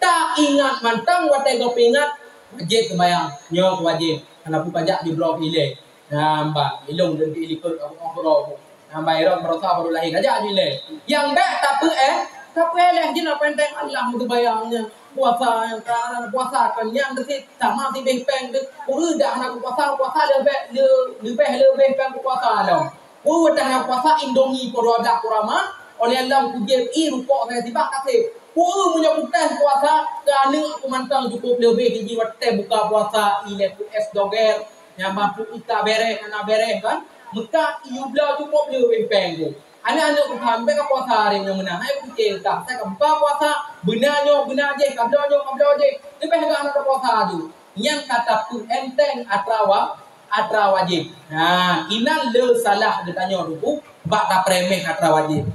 taingat mantong watèe geupeue ingat wajéb seumbahyang. Nyoe wajéb, hana peue kajak jubloe ilèe. Nyan ban, ilôn dan di likot Abu Bakar. Nyan ban, irong barosa baru lahé kajak ju ilèe. Nyang bèk tapeu-, eh, tapeuéléh jih na, penting Allah meuseumbahyang nyan. Puasa nyang ka, puasa kan nyang teusit sama sibéh péng tu. Ureueng dak hana puasa, puasa leubeh, le-, leubeh, leubeh péng puasa lom. Ureueng dak hana puasa, Indomie poh dua dak kurama, oleh lom kujép i rukok saya sibak kasép. Ureueng meunyoe kutéh puasa, keu aneuk ku mantong cukup leubeh jih watèe buka puasa, ilèe ku es doger, nyang mampu ika bèrèh, hana bèrèh kan. Meuka iyue bloe cukup leubeh péng tu. Aneuk-aneuk ku tham, bèk ka puasa hari nyoe meunan. Hai pike tah, asai ka buka puasa, beuna nyoe, beuna jih, ka bloe nyoe, ka bloe jih. Leubeh gak hana puasa tu. Nyan ka tapeuenteng atra wa-, atra wajéb. Ha, inan le salah geutanyoe teungku bak tapeureméh atra wajéb.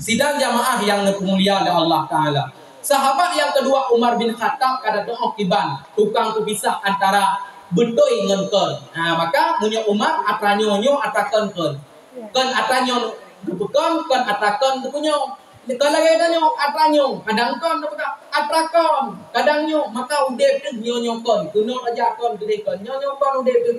Sidang jamaah nyang geupeumulia lé Allah Taala. Sahabat nyang keudua Umar bin Khattab ka dateu'oh kiban tukang peupisah antara beutôi ngon kon. Ha, maka meunyoe Umar atra nyoe, nyoe atra kon, kon. Kon atra nyoe geupeukon, kon atra kon geupeunyoe. Kon lagèe tanyoe, atra nyoe, kadang kon geupeukon, atra kon, kadang nyoe, maka udép teuh nyoe, nyoe kon. Keunoe raja kon, keudéh kon, nyoe, nyoe kon udép teuh.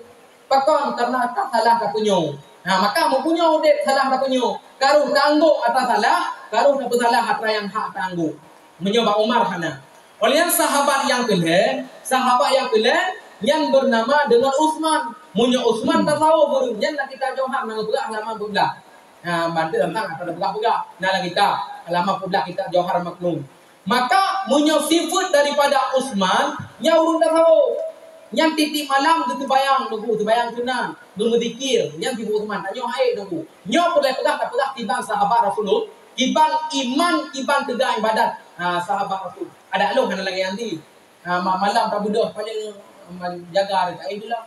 Pakon? Karena tasalah tapeunyoe. Ha, maka meupeunyoe udép salah tapeunyoe. Karoh taanggok atra salah, karoh tapeusalah atra nyang hak taanggok. Meunyoe bak Umar hana. Oleh nyan sahabat nyang keulhèe, sahabat nyang keulhèe nyan beunama deungon Utsman. Meunyoe Utsman tasawuf ureueng nyan lam kitab Jauhar nyang geupeugah halaman dua belas. Ha, bantu teuntang atra peugah-peugah. Nah, lam kitab halaman dua belas kitab Jauhar Maknun. Maka meunyoe sifeuet daripada Utsman, nyan ureueng tasawuf. Nyan tiep-tiep malam geuseumayang, Teungku, seumayang sunat, geumeuzikir, nyan sifeuet Utsman. Tanyoe hai, Teungku. Nyoe peureulèe peugah, tapeugah kiban sahabat Rasulullah, kiban iman, kiban teuga ibadat, ha, sahabat Rasul. Adak lôn hana lagèe nyan di. Ha, ma-, malam tabeudôh, paléng, ma-, jaga, taéh dulam.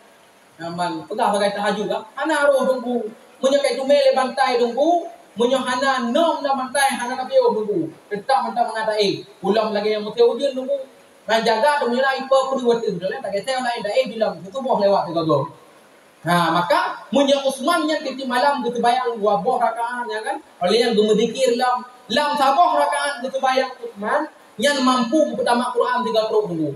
Nyan ban peugah sagai tahajud kan. Hana roh Teungku. Meunyoe ka itumè lé bantai Teungku, meunyoe hana nom lam bantai, hana tapiôh Teungku. Teutap mantong mangat taéh. Ulôn lagèe nyang musém ujeuen Teungku. Nyan jaga Teungku, nyan ipo peureuet ateueh. Lagèe lagèe laén taéh bilang seutuboh lewat sigoe-goe. Ha, maka meunyoe Utsman nyan tiep-tiep malam geuseumayang dua boh rakaat nyan kan. Oleh nyan geumeuzikir lam, lam saboh rakaat geuseumayang Utsman nyan mampu geupeutamah Quran tiga trok Teungku.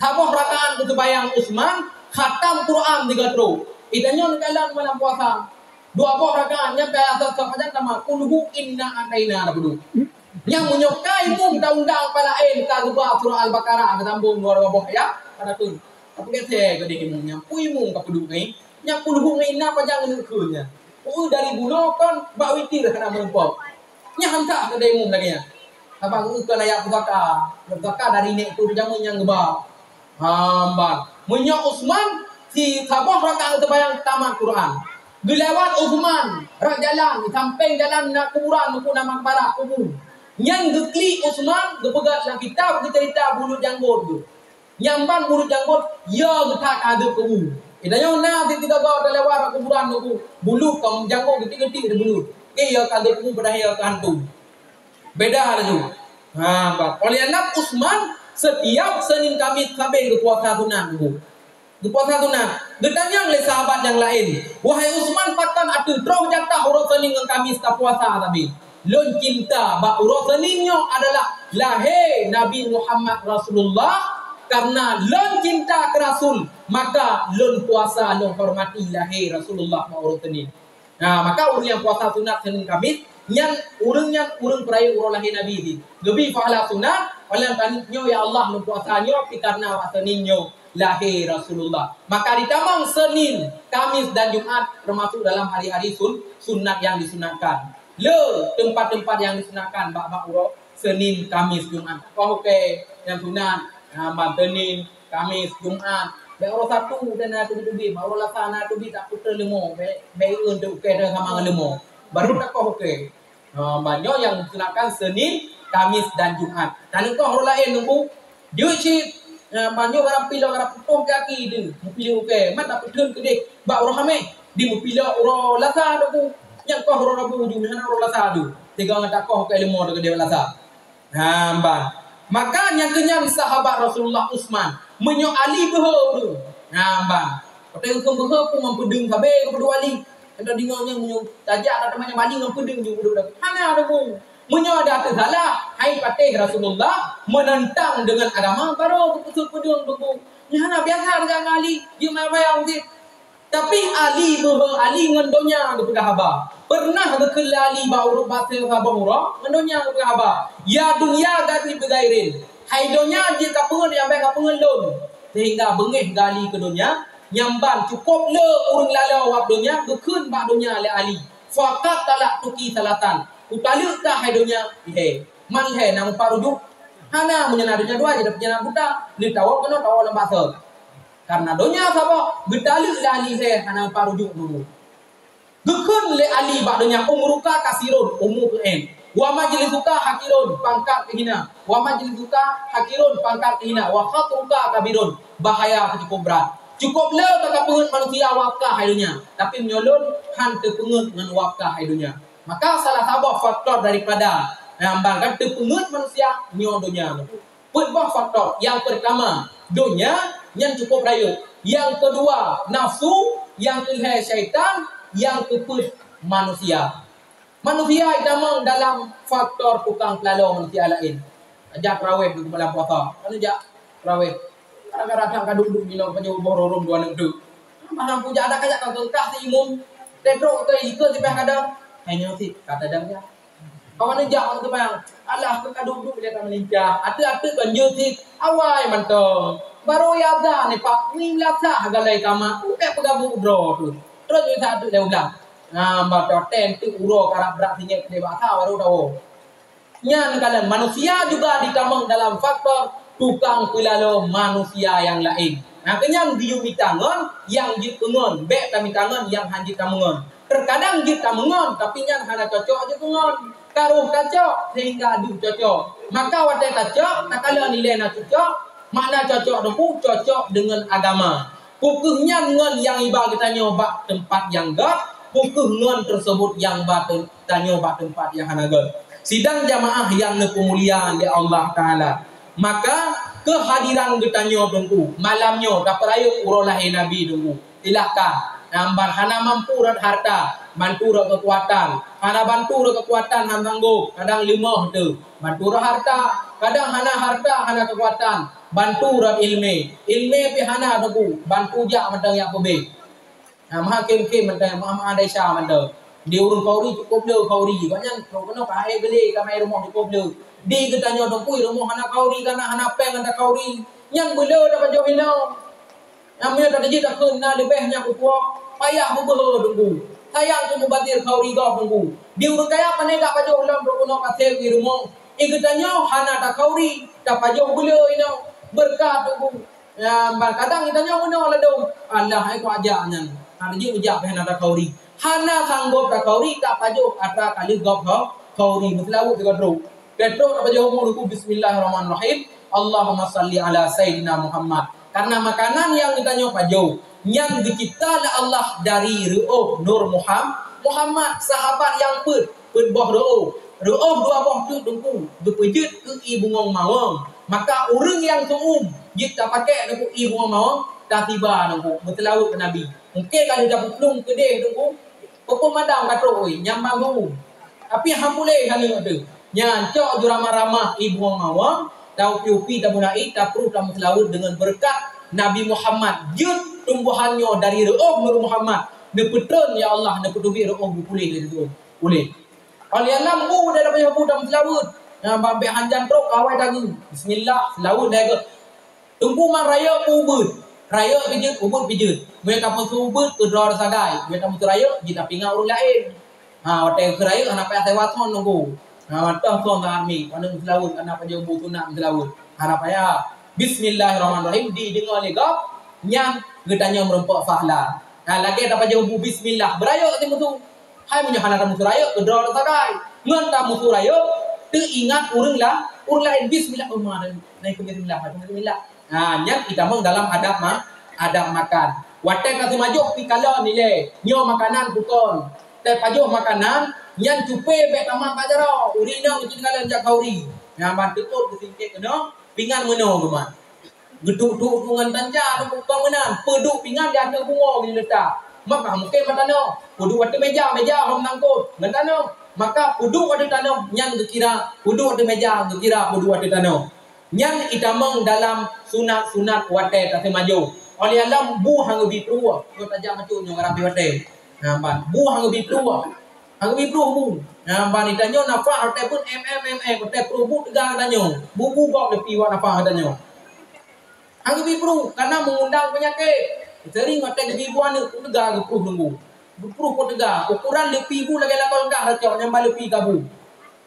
Saboh rakaat geuseumayang Utsman, khatam Quran tiga trok. Itanyoe neukalon malam puasa. Dua boh rakaat nyan ka asai sab pajan sama, Qul hu inna a'taina na peuduek. Nyan meunyoe ka imum ta undang palaén ka geuba surah Al-Baqarah geusambong dua, dua boh ayat, ka takheun. Tapi kan saya gadeh imum nyan, peue imum ka peuduek ngai. Nyan Qul hu ngon inna pajan ngon kheun nyan. Peue dari bunoe kon bak witir hana meurumpok. Nyan han sah keu imum lagèe nyan. Sabab geukheun ayat pusaka. Pusaka dari nèk tu jameun nyang geuba. Ha, ban. Meunyoe Utsman, si saboh rakaat geuseumayang tamat Quran. Geulewat Utsman, rot jalan, sampéng jalan na kuburan, muku na makbarah, kubu. Nyan geuklik Utsman, geupeugah lam kitab geucerita bulut janggot tu. Nyang ban bulut janggot, ya geuthat keu kubu. Geutanyoe na sigoe-goe talewat bak kuburan tu, bulut ka janggot geutik-geutik di bulut. Ke ya keu kubu padahai ya keu hantu. Beda laju. Ha, bah. Oleh karena Utsman setiap Senin Kamis sabe geupuasa sunat tu. Geupuasa sunat. Geutanyong lé sahabat nyang laén, "Wahai Utsman, pakon ateueh troh jatah uroe Senin ngon Kamis tapuasa sabe?" "Lôn cinta bak uroe Senin nyoe adalah lahé Nabi Muhammad Rasulullah, karena lôn cinta keu Rasul, maka lôn puasa lôn hormati lahé Rasulullah bak uroe Senin." Nah, maka ureuëng nyang puasa sunat Senin Kamis, nyan ureuëng nyan ureuëng peurayeuk uroe lahé Nabi jih. Geubi pahala sunat, pahala tanyoe, "Ya Allah, lôn puasa nyoe pih karena bak Senin nyoe lahé Rasulullah." Maka ditamong Senin, Kamis dan Jumat termasuk dalam hari-hari sun, sunat yang disunatkan. Le tempat-tempat yang disunatkan bak-bak uroe Senin, Kamis, Jumat. Koh oke nyang sunat, ha, ban Senin, Kamis, Jumat. Bèk uroe Sabtu dan na teubi-teubi, bak uroe Lasa na teubi tak putra leumo, bèk bèk eun teu oke dah sama ngon leumo. Baru takoh oke. Ha, ban nyoe nyang disunatkan Senin, Kamis dan Jumat. Taneuk koh uroe laén nunggu. Jeuet cit, eh, ban nyoe barang piloe, barang putôh kaki tu. Meupiloe uke, mat tapeutheun keudeh bak uroe Hameh. Di meupiloe uroe Lasa tu ku. Nyang koh uroe Rabu ju, meuhana uroe Lasa tu. Tiga ngon takoh uke leumo tu keudeh Lasa. Ha, ban. Maka nyang keunyan sahabat Rasulullah Utsman, meunyoe Ali beuhe tu. Ha, ban. Watèe geukheun beuhe pun ngon peudeueng sabe keu Ali. Anda deungoe nyang meunyoe tajak ka teuma nyang bali ngon peudeueng ju udeb. Hana deungoe. Meunyoe ada teusalah, hai patéh Rasulullah menentang dengan agama, baru geupeusut peudeueng deungoe. Nyan hana biasa deungon Ali, jeuet mayang-mayang cit. Tapi Ali beuhe, Ali ngon donya geupeugah haba. Pernah geukheun lé Ali bak uroe bak saboh uroe, ngon donya geupeugah haba. "Ya dunya, ghairi bi ghairin." Hai donya, jeuet kapeungeut nyang bèk kapeungeut lôn. Sehingga beungéh Ali keu donya, nyang ban cukôp le ureuëng laloe wab donya geukheun bak donya lé Ali. "Faqad talaqtuki tsalatan." Kutaleuek kah hai donya lhèe. Man lhèe na meupat rujuk? Hana, meunyoe na donya dua, jadi peunjana buta. Lheueh tawoe keunoe tawoe lam basa. Karena donya saboh, geutaleuek lé Ali lhèe hana meupat rujuk dulu. Geukheun lé Ali bak donya, "Umruka qasirun," umu keu én. "Wa majlisuka haqirun," pangkat keu hina. "Wa majlisuka haqirun," pangkat keu hina. "Wa khatruka kabirun," bahaya keu cukôp brat. Cukôp le ka kapeungeut manusia wab kah hai donya, tapi meunyoe lôn han teupeungeut ngon wab kah hai donya. Maka salah saboh faktor daripada nyang ban ka teupeungeut manusia nyoe donya. Peuet boh faktor. Yang pertama, donya nyan cukôp rayeuk. Yang kedua, nafsu. Yang keulhèe, syaitan. Yang keupeuet, manusia. Manusia itamong dalam faktor tukang peulaloe manusia laén. Jak traweh di bulan puasa. Lalu jak traweh. Kadang-kadang ka duek-duek bilang pajoh boh rorong dua neuk teuk. Maham puja ada kajak ka geungkah si imum. Tetrok ke ikut sibah kadang. Hanya sih kata dia. Kawan jak orang tu bang. Alah, aku ka duek-duek dia tak melincah. Ateueh-ateueh kan jeuet cit. Awai mantong. Baru ya azan ni, Pak. Ni melasah galai kama. Udah peugabuk droe tu. Terus ni satu dia ulang. Nah, mata ten tu uroe karab brat sinyek dia bahasa baru tahu. Nyan kalon manusia juga ditamong dalam faktor tukang peulaloe manusia nyang laén. Nah, keunyan geuyue mita ngon nyang jeuet peungon, bèk tamita ngon nyang han jeuet tameungon. Terkadang jeuet tameungon, tapi nyan hana cocok jeuet peungon. Ka roh tacok sehingga deuh cocok. Maka watèe tacok, takalon ilèe na cocok, makna cocok teungku cocok deungon agama. Peu kheueh nyan ngon nyang iba geutanyoe bak teumpat nyang göt, peu kheueh ngon teuseubut nyang ba te-, tanyoe bak teumpat nyang hana göt. Sidang jamaah nyang neupeumulia lé Allah Taala, maka keuhadiran geutanyoe teungku malam nyoe tapeurayeuk uroe lahé Nabi teungku. Silahkan, nyang ban hana mampu rot harta, bantu rot keukuatan. Hana bantu rot keukuatan, hana sanggob, kadang leumoh teuh. Bantu rot harta, kadang hana harta, hana keukuatan. Bantu rot ileumèe. Ileumèe pih hana teungku, bantu jak mantong jak peubeh. Nah, maha khem-khem mantong, maha-maha desya mantong. Di ureueng khauri cukôp le khauri. Banyak keunoe ka hai geulé, ka mai rumoh cukôp le. Di geutanyoe teungku, rumoh hana khauri, kana hana péng, hana khauri. Nyan beuleu tapajoh inoe. Nyang meunyoe tateujeuet takheun na leubeh nyang peupuwoe, payah beubeuhe teungku. Sayang keu mubazir khauri gob teungku. Di ureueng kaya pane ka pajoh lom droe keunoe ka sép di rumoh. Di geutanyoe hana takhauri, tapajoh beuleu inoe. Beureukat teungku. Ya, ban kadang geutanyoe meunoe ladôm. Alah, hai ku aja nyan. Hana jeuet ujak pih hana takhauri. Hana sanggob takhauri, tapajoh atra ka lheueh gob kha-, khauri. Meuseulaweuet sigoe trok. Ka trok tapajoh bu Teungku, bismillahirrahmanirrahim. Allahumma salli ala Sayyidina Muhammad. Karena makanan nyang geutanyoe pajoh nyan geucipta lé Allah dari reuôh Nur Muham-, Muhammad, sahabat nyang peuet, peuet boh reuôh. Reuôh dua boh teuk Teungku geupeujeuet keu ié bungong mawöng. Maka ureuëng nyang seuuem jeuet tapakék Teungku ié bungong mawöng, tasiba Teungku, meuseulaweuet keu Nabi. Mungken ka lheueh tapeuplueng keudeh Teungku, peue-peue madam ka trok, oi, nyang bangun. Tapi han puléh aneuk teuh. Nyan cok ju ramah-ramah ié bungong mawöng, taupi-upi tamuna'i, tapruh tameuseulaweuet deungon beureukat Nabi Muhammad. Jeuet tumbuhan nyoe dari reuôh Nur Muhammad, neupeutreun, ya Allah, neupeuteubiet reuôh bu puléh lé sigoe. Puléh. Óh lheueh nyan bu dara payah bu tameuseulaweuet. Nyan bak bèk hanjan trok kawai tageue. Bismillah, seulaweuet lagèe Teungku man rayeuk peu ubeuet. Rayeuk pih jeuet, ubeuet pih jeuet. Meunyoe tapeusu ubeuet keu droe sagai, meunyoe tapeusu rayeuk jeuet tapeuingat ureueng laén. Ha, watèe keu rayeuk hana payah sewa son Teungku. Ha, mantong son army, paneuk meuseulaweuet, hana pajoh bu sunat meuseulaweuet. Hana payah. Bismillahirrahmanirrahim, dideungoe lé gob, nyan geutanyoe meurumpok pahala. Ha, lagèe tapajoh bu bismillah, beurayeuk simeusu. Hai meunyoe hana tameusu rayeuk, keudroe sagai. Ngon tameusu rayeuk, teuingat ureueng la-, ureueng laén, bismillah, oh, ma, na ikheun bismillah, na ikheun bismillah. Ha, nyan itamong dalam adab ma-, adab makan. Watèe ka seumajoh pih kalon ilèe, nyoe makanan bukon. Teupajoh makanan, nyan cupé bèk tamah bak jaroe. Ureueng inong cit-cit kalon jak khauri. Nyan ban teukot geusingkét keunoe, pingan meunoe geumat. Geutuk-tuk ngon tanca, teupeu meunan. Peuduek pingan di ateueh bungoh geuleutak. Maka mungken meutanoh. Peuduek ateueh meja, meja hom nangkot ngon tanoh. Maka peuduek ateueh tanoh nyan geukira, peuduek ateueh meja geukira peuduek ateueh tanoh. Nyan itamong dalam sunat-sunat watèe taseumajoh. Óh lheueh nyan bu han geubi pruh. Nyoe tajak macam nyoe ngon rapi watèe. Nah, ban bu han geubi pruh. Han geubi pruh bu. Nah, ban itanyoe nafah watèe pun em em em em, watèe pruh bu teuga tanyoe. Bu-bu gob leupie wak nafah tanyoe. Han geubi pruh, karena mengundang penyakit. Sering watèe geubi bu aneuk, teuga geupruh Teungku. Geupruh keu teuga, ukuran leupie bu lagèe lakoe leungkah tacok nyang ba leupie kabu.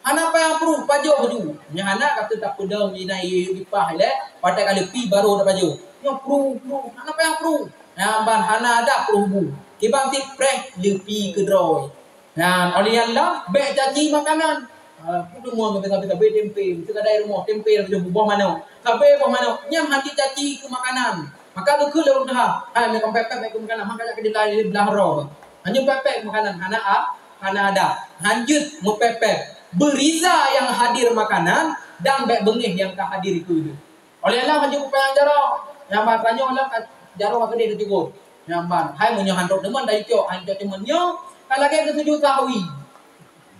Hana payah pruh, pajoh ju. Nyang hana ka teutab peudong inan yue-yue kipah ilèe, watèe ka leupie barô tapajoh. Nyoe pruh, pruh, hana payah pruh. Nyang ban hana adab pruh bu. Kiban cit preh leupie keudroe. Nyan, óh lheueh nyan lom, bèk caci makanan. Ah, peue teuma ngon sabe-sabe tempe, meusti kadai rumoh, tempe laju boh manok. Sabe boh manok, nyan han jicaci keu makanan. Maka geukheun lé ureueng tuha, "Hai, meukampèe-pèe keu makanan, han kajak keudilai blah roh." Hanjeuet pèe-pèe makanan, hana a-, hana adab. Hanjeuet meupèe-pèe. Beuriza nyang hadir makanan dan bèk beungéh nyang ka hadir keu jih. Óh lheueh nyan hanjeuet peupanyang jaroe. Nyang ban tanyoe lom ka jaroe ka keudeh teucukôp. Nyang ban, hai meunyoe han trok teuma, han cok, han cok teuma nyoe, ka lagèe keu sujud sahwi.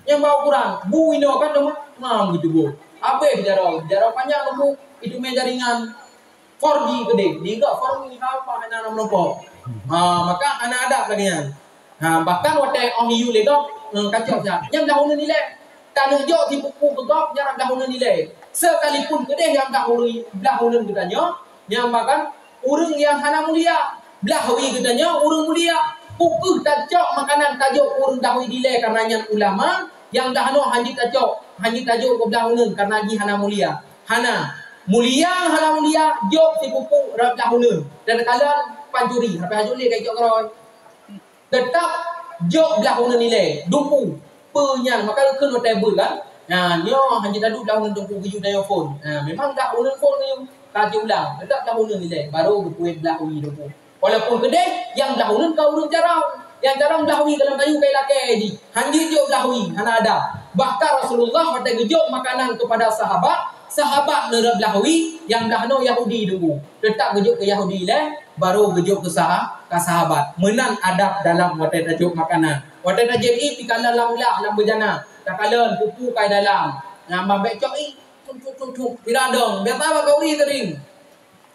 Nyang bak ukuran, bu inoe kan teuma, mam geuteuboh. Habéh jaroe, jaroe panyang lom bu, iteumèe jaringan four G keudeh. Digak four G, haba hana na meurumpok. Ha, maka hana adab lagèe nyan. Ha, bahkan watèe óh yue lé gob, eh, kacok siat. Nyang blah uneun ilèe. Taneuk jok sipupu keu gob nyang blah uneun ilèe. Sekalipun keudeh nyang blah uneun, blah uneun geutanyoe, nyang bahkan ureueng nyang hana mulia. Blah wie geutanyoe ureueng mulia. Peu kheueh tacok makanan tajok ureueng blah wie dilèe, karena nyan ulama, nyang dah nyoe han jeuet tacok, han jeuet tajok keu blah uneun karena jih hana mulia. Hana. Mulia hana mulia, jok sipupu rot blah uneun. Dan kalon pancuri, sampai hajut lé ka icok keurôi. Teutap jok blah uneun ilèe, dumpu. Peue nyan, maka geukheun watèe beuet kan? Nah, nyoe han jitadu blah uneun dumpu geuyue tanyoe phôn. Nah, memang blah uneun phôn geuyue ka jiulang. Teutap blah uneun ilèe, barô geupuet blah uneun dumpu. Walaupun keudeh, nyang blah uneun ka ureueng carông. Nyang carông blah uneun dalam kayu kai lakèe jih. Han jijok blah uneun, hana adab. Bahkan Rasulullah watèe geujok makanan kepada sahabat, sahabat neurot blah uneun, nyang blah uneun Yahudi dumpu. Teutap geujok keu Yahudi ilèe, barô geujok keu saha-, keu sahabat. Meunan adab dalam watèe tajok makanan. Watèe tajép ié, pih kalon lam glah, lam beujana. Takalon, pupu kai dalam. Nyang ban bèk cok ié, tuk, tuk, tuk, tuk. Pira dong, biasa bak khauri teuring.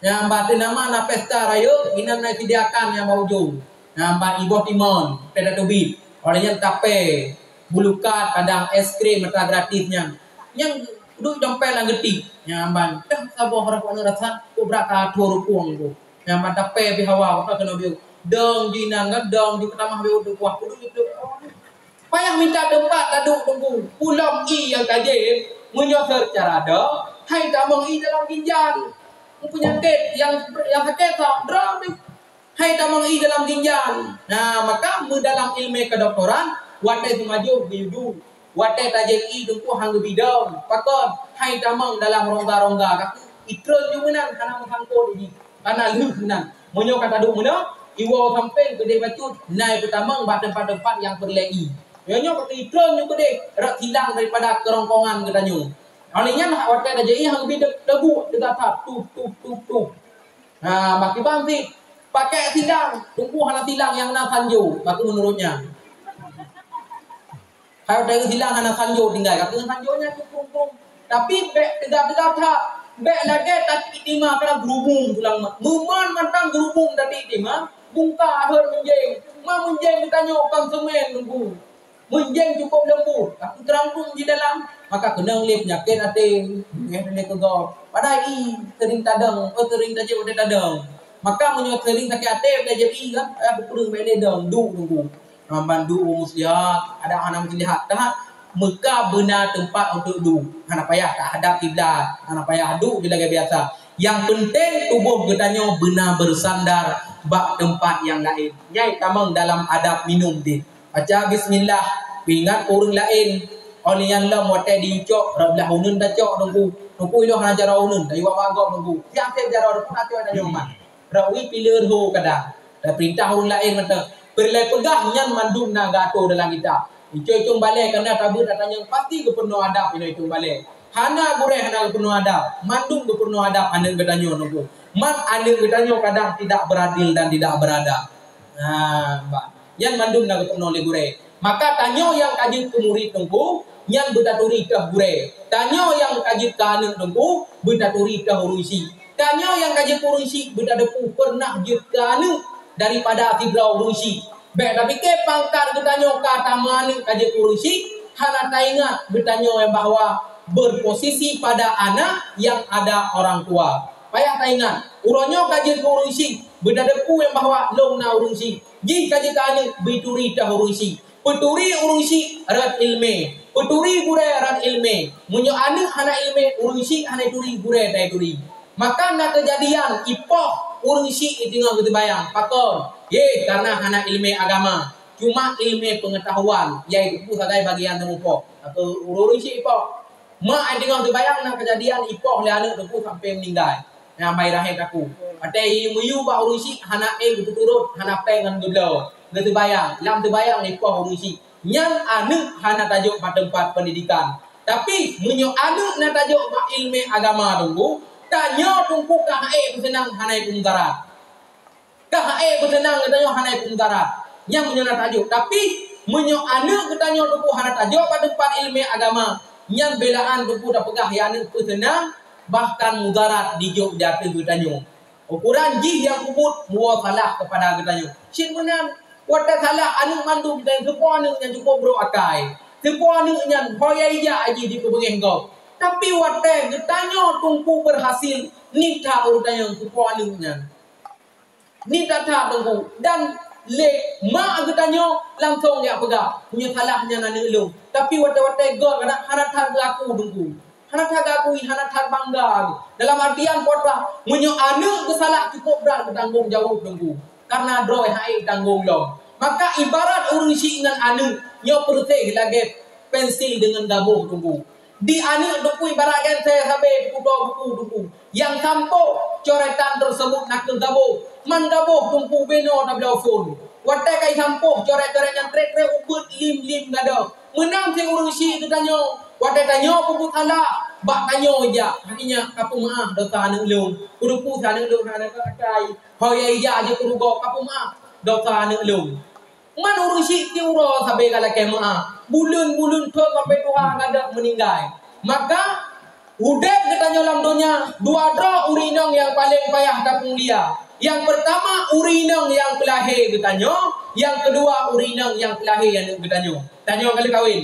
Nyang ban teuh nama na pesta rayeuk, inan na sediakan nyang bak ujong. Nyang ban iboh timon, watèe tateubiet. Óh lheueh nyan tapè, bulukat, kadang es krim, atra gratis nyan. Nyang duek dompet lam geuti. Nyang ban, dah saboh rot aneuk rasa, kok brat ka athô rukung tu. Nyang ban tapè pih hawa, ka keunoe bieu. Dong jinan kan, dong jipeutamah bieu tu kuah. Kudu itu. Payah mita teumpat taduek teungku. Pulom ié nyang ka jép, meunyoe seucara dong, hai tamong ié dalam ginjal. Peunyakét nyang, nyang sakét sa, droe pih. Hai tamong ié dalam ginjal. Nah, maka meudalam ileumèe kedokteran, watèe seumajoh geuyue duek. Watée tajép ié Teungku han geubi dong, pakon? Han itamong dalam rongga-rongga, ka keuh itreun ju meunan hana meusangkot jih, kana lheueh meunan. Meunyoe ka taduek meunoe, iwoe sampéng keudeh bacut, na ipeutamong bak teumpat-teumpat nyang peureulée ié. Meunyoe ka keuh itreun ju keudeh, rot silang daripada keurongkongan geutanyoe. Óh lheueh nyan watée tajép ié han geubi dong, teuguek teuga that, tuh, tuh, tuh, tuh. Ha, makiban cit, pakai silang, Teungku hana silang nyang na sanjo, bak keuh meunurot nyan. Hai watée silang hana sanjo tinggai, ka keuh sanjo nyan cukôp-cukôp. Tapi bék teuga-teuga that, bék lagée tatiek tima kana geurubung tulang ma-, meuman mantong geurubung tatiek tima, bungka hot meunjéng, ma meunjéng geutanyoe kon seumén Teungku. Meunjéng cukôp leumbut, tapi teurangkung di dalam, maka keunong lé peunyakét até, beungéh lé keu gob. Padahai ié seuring tadong, oh, seuring tajép watée tadong. Maka meunyoe seuring sakét até tajép ié kan, payah beukureueng bak ilée dong, duek Teungku. Ban duek muslihat, adak hana muslihat. That meuka beuna teumpat untuk duek. Hana payah tahadab kiblat, hana payah duek lagée biasa. Nyang peunteng tuboh geutanyoe beuna beusandar bak teumpat nyang laén. Nyan tamong dalam adab minum deh. Baca bismillah, peuingat keu ureuëng laén. Óh lheueh nyan lom watée jiucok, rot blaih uneuen tacok Teungku. Teungku ilôn hana jaroe uneuen, tayue bak gob Teungku. Siang seb jaroe Teungku, na cok tanyoe mat. Rot wie pileuen ho kadang. Dan peurintah ureuëng laén mantong. Peureulée peugah nyan mandum na geuatô dalam kitab. Icong-icong balée kana tabeut tatanyong pasti geupeurunoe adab inoe icong balée. Hana gurée hana geupeurunoe adab. Mandum geupeurunoe adab aneuëk geutanyoe Teungku. Man aneuëk geutanyoe kadang tidak beradil dan tidak beradab. Ha, bah. Nyan mandum na geupeurunoe lé gurée. Maka tanyoe nyang ka jeuet keu murit Teungku, nyan beutaturi teuh gurée. Tanyoe nyang ka jeuet keu aneuëk Teungku, beutaturi teuh ureuëng syik. Tanyoe nyang ka jeuet keu ureuëng syik, beutateupeue peureunah jeuet keu aneuëk daripada sidroe ureuëng syik. Bék tapike pangkat geutanyoe ka tameuaneuëk ka jeuet keu ureuëng syik, hana taingat geutanyoe bahwa berposisi pada anak yang ada orang tua. Payah taingat, uroe nyoe ka jeuet keu ureuëng syik, beutateupeue bahwa lôn na ureuëng syik. Jih ka jeuet keu aneuëk, beuturi teuh ureuëng syik. Peuturi ureuëng syik rot iéleumé. Peuturi gurée rot iéleumé. Meunyoe aneuëk hana iéleumé, ureuëng syik hana turi, gurée tai turi. Maka na keujadian ipoh ureuëng syik iteungoh geuseumayang. Pakon? Yeh, karena hana iéleumé agama. Cuma iéleumé peungeutahuan, yaitu peue sagai bagian teumupoh. Atau ureuëng syik ipoh. Mak ai teungoh teubayang na keujadian ipoh lé aneuëk Teungku sampai meuninggai. Nyang bai rahé taku. Watée ié meuyue bak ureuëng syik hana ék geupeuturot, hana péng ngon geubloe. Geuteubayang, lam teubayang ipoh ureuëng syik. Nyan aneuëk hana tajok bak teumpat peundidikan. Tapi, meunyoe aneuëk na tajok bak iéleumé agama Teungku, tanyoe Teungku ka ék peuseunang hana ék peumudarat. Ka ék peuseunang geutanyoe hana peumudarat. Nyan meunyoe na tajok. Tapi, meunyoe aneuëk geutanyoe Teungku hana tajok bak teumpat iéleumé agama, nyan beulaan Teungku tapeugah ya aneuëk peuseunang, bahkan mudarat dijok di ateueh geutanyoe. Ukuran jih nyang peubuet muwoe salah keupada geutanyoe. Cit meunan, watée salah aneuëk mandum dan teupo aneuëk nyang cukup brok akai. Teupo aneuëk nyan ho ya ijak jih jipeubeungéh gob. Tapi watée geutanyoe Teungku beurhasil, nitha ureuëng tanyoe teupo aneuëk nyan. Ni that-that Teungku, dan lé mak geutanyoe langsong jak peugah, "Meunyoe salah nyan aneuëk lôn." Tapi watée-watée göt hana, hana that geuaku Teungku. Hana that geuakui, hana that bangga. Dalam artian peue, meunyoe aneuëk geusalah cukup brat geutanggong jaweueb Teungku. Karena droe hana ék tanggong lom. Maka ibarat ureuëng syik ngon aneuëk, nyoe peureuseh lagée pensil deungon gaboh Teungku. Di aneuëk Teungku ibarat genteng sabe peuduek buku Teungku. Nyang sampôh coretan tersebut nakeuh gaboh. Man gaboh Teungku binoe tabloe phon. Watée ka isampôh coret-coret nyan trek-trek ubit lim-lim gadôh. Meunan si ureuëng syik geutanyoe. Watée tanyoe peubuet salah, bak tanyoe jak. Akhirnya, "Kapeumeuáh dosa aneuëk lôn. Keuduku sa aneuëk lôn hana akai. Ho ya ijak jih keurugoe, kapeumeuáh dosa aneuëk lôn." Man ureuëng syik siuroe sabe ka lakée meuáh, buleuen-buleuen thon sampoe tuha gadôh meuninggai. Maka, udeb geutanyoe lam donya, dua droe ureuëng inong nyang paleng payah tapeumulia. Nyang peurtama, ureuëng inong nyang peulahé geutanyoe, nyang keudua, ureuëng inong nyang peulahé aneuëk geutanyoe. Tanyoe ka lheueh kawen.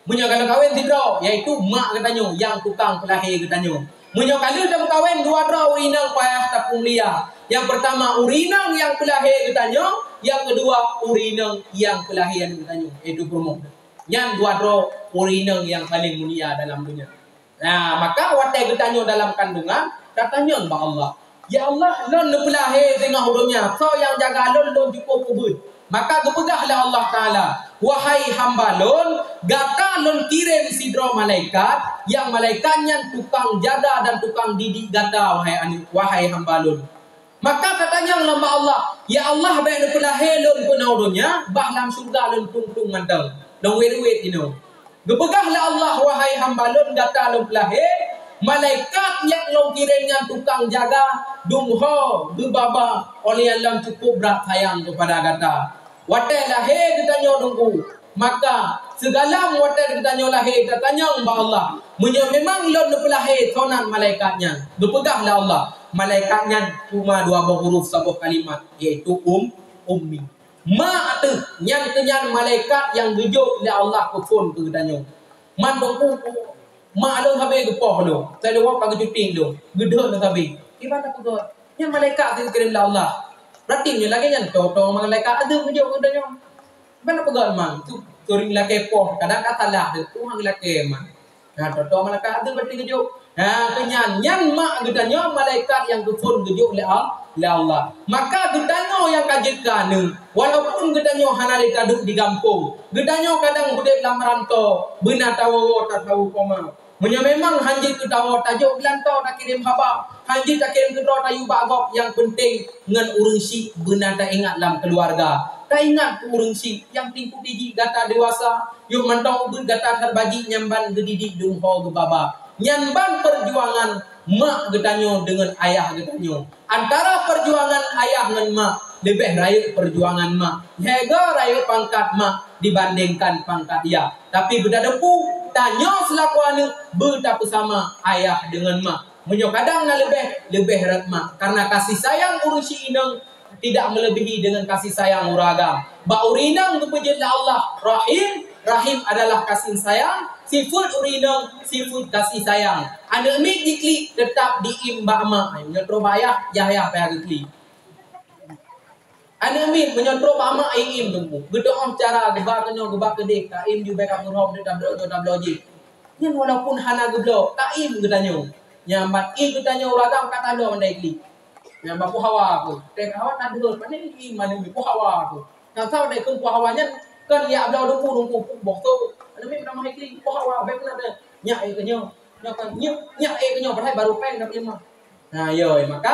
Meunyoe ka lheueh kawen sidroe, yaitu mak geutanyoe nyang tukang peulahé geutanyoe. Meunyoe ka lheueh tameukawen dua droe ureuëng inong payah tapeumulia. Nyang peurtama ureuëng inong nyang peulahé geutanyoe, nyang keudua ureuëng inong nyang peulahé aneuëk geutanyoe, yaitu peurumoh. Nyan dua droe ureuëng inong nyang paleng mulia dalam donya. Nah, maka watée geutanyoe dalam kandungan, tatanyong bak Allah, "Ya Allah, lôn neupeulahé singoh donya, soe nyang jaga lôn, lôn cukup ubit." Maka geupeugah lé Allah Taala, "Wahai hamba lôn, gata lôn kirém sidroe malaikat, nyang malaikat nyan tukang jaga dan tukang didik gata, wahai aneuk, wahai hamba lôn." Maka tatanyong lom bak Allah, "Ya Allah, bèk neupeulahé lôn keunoe donya, bah lam syeuruga lôn tueng-tueng mantong, lôn wét-wét inoe." Geupeugah lé Allah, "Wahai hamba lôn, gata lôn peulahé, malaikat nyang lôn kirém nyan tukang jaga, dum ho geubaba, óh lheueh nyan lôn cukup brat sayang keupada gata." Watèe lahé geutanyoe Teungku, maka sigohlom watèe geutanyoe lahé tatanyong bak Allah, "Meunyoe memang lôn neupeulahé, soe nan malaikat nyan?" Geupeugah lé Allah, "Malaikat nyan cuma dua boh huruf, saboh kalimat, yaitu um, ummi." Ma teuh, nyan keuh nyan malaikat nyang geujok lé Allah keu phôn keu geutanyoe. Man Teungku, ma lôn sabé geupoh lôn, lheuh nyan ka geucuti lôn, geudhôt lôn sabé. Kiban tapeugah, nyan malaikat geukirém lé Allah. Berarti meunyoe lagèe nyan, toe-toe malaikat azeub geujok keu geutanyoe. Kiban tapeugah man, tu seuring lakèe poh, kadang ka salah, tu hana lakèe man. Nah, toe-toe malaikat azeub berarti geujok. Nah, keu nyan, nyan ma geutanyoe malaikat nyang keu phôn geujok lé Al-, lé Allah. Maka geutanyoe nyang ka jeuet keu aneuk, walaupun geutanyoe hana lé taduek di gampông, geutanyoe kadang udép lam rantô, beuna tawoe-woe tasaweue koma. Meunyoe memang hanjeuet keu tawoe, tajok geulantoe takirém haba, hanjeuet takirém keudroe tayue bak gob, nyang peunteng ngon ureueng syiek beuna taingat lam keuluwarga. Taingat keu ureueng syiek nyang tingkat jih gata dewasa, yoh mantong ubit gata that baji nyan ban geudidik dum ho geubaba. Nyan ban peujuangan mak geutanyoe deungon ayah geutanyoe. Antara peujuangan ayah ngon mak, leubeh rayeuk peujuangan mak. Lhèe goe rayeuk pangkat mak dibandingkan pangkat yah. Tapi beutateupeue, tanyoe seulaku aneuk beutapeusama ayah deungon mak. Meunyoe kadang na leubeh, leubeh rot mak. Karena kasih sayang ureueng syiek inong tidak melebihi dengan kasih sayang ureueng agam. Bak ureueng inong geupeujeuet lé Allah Rahim, Rahim adalah kasih sayang, sifeuet ureueng inong, sifeuet kasih sayang. Aneuk miet jiklik teutap diim bak mak. Meunyoe trok bak ayah, yah-yah payah geuklik. Aneuk miet meunyoe trok bak mak iim teungku, geudoh cara geuba keunyoe geuba keudeh, taim jubèe ka meurom deuh tabloe jih, tabloe jih. Nyan walaupun hana geubloe, taim geutanyoe. Nyan ban ié geutanyoe ureueng agam ka taloe mandai klik. Nyan ban peue hawa aku. Teuka hawa tadeuh, pane ié aneuk miet peue hawa aku. Nyang saboh dai keu peue hawa nyan kon yak bloe duku-duku boh tu. Aneuk miet peutamah klik peue hawa bèk na deh. Nyak ié keunyoe. Nyak, nyak ié keunyoe padahai baru péng dapat lima. Nah, yo, maka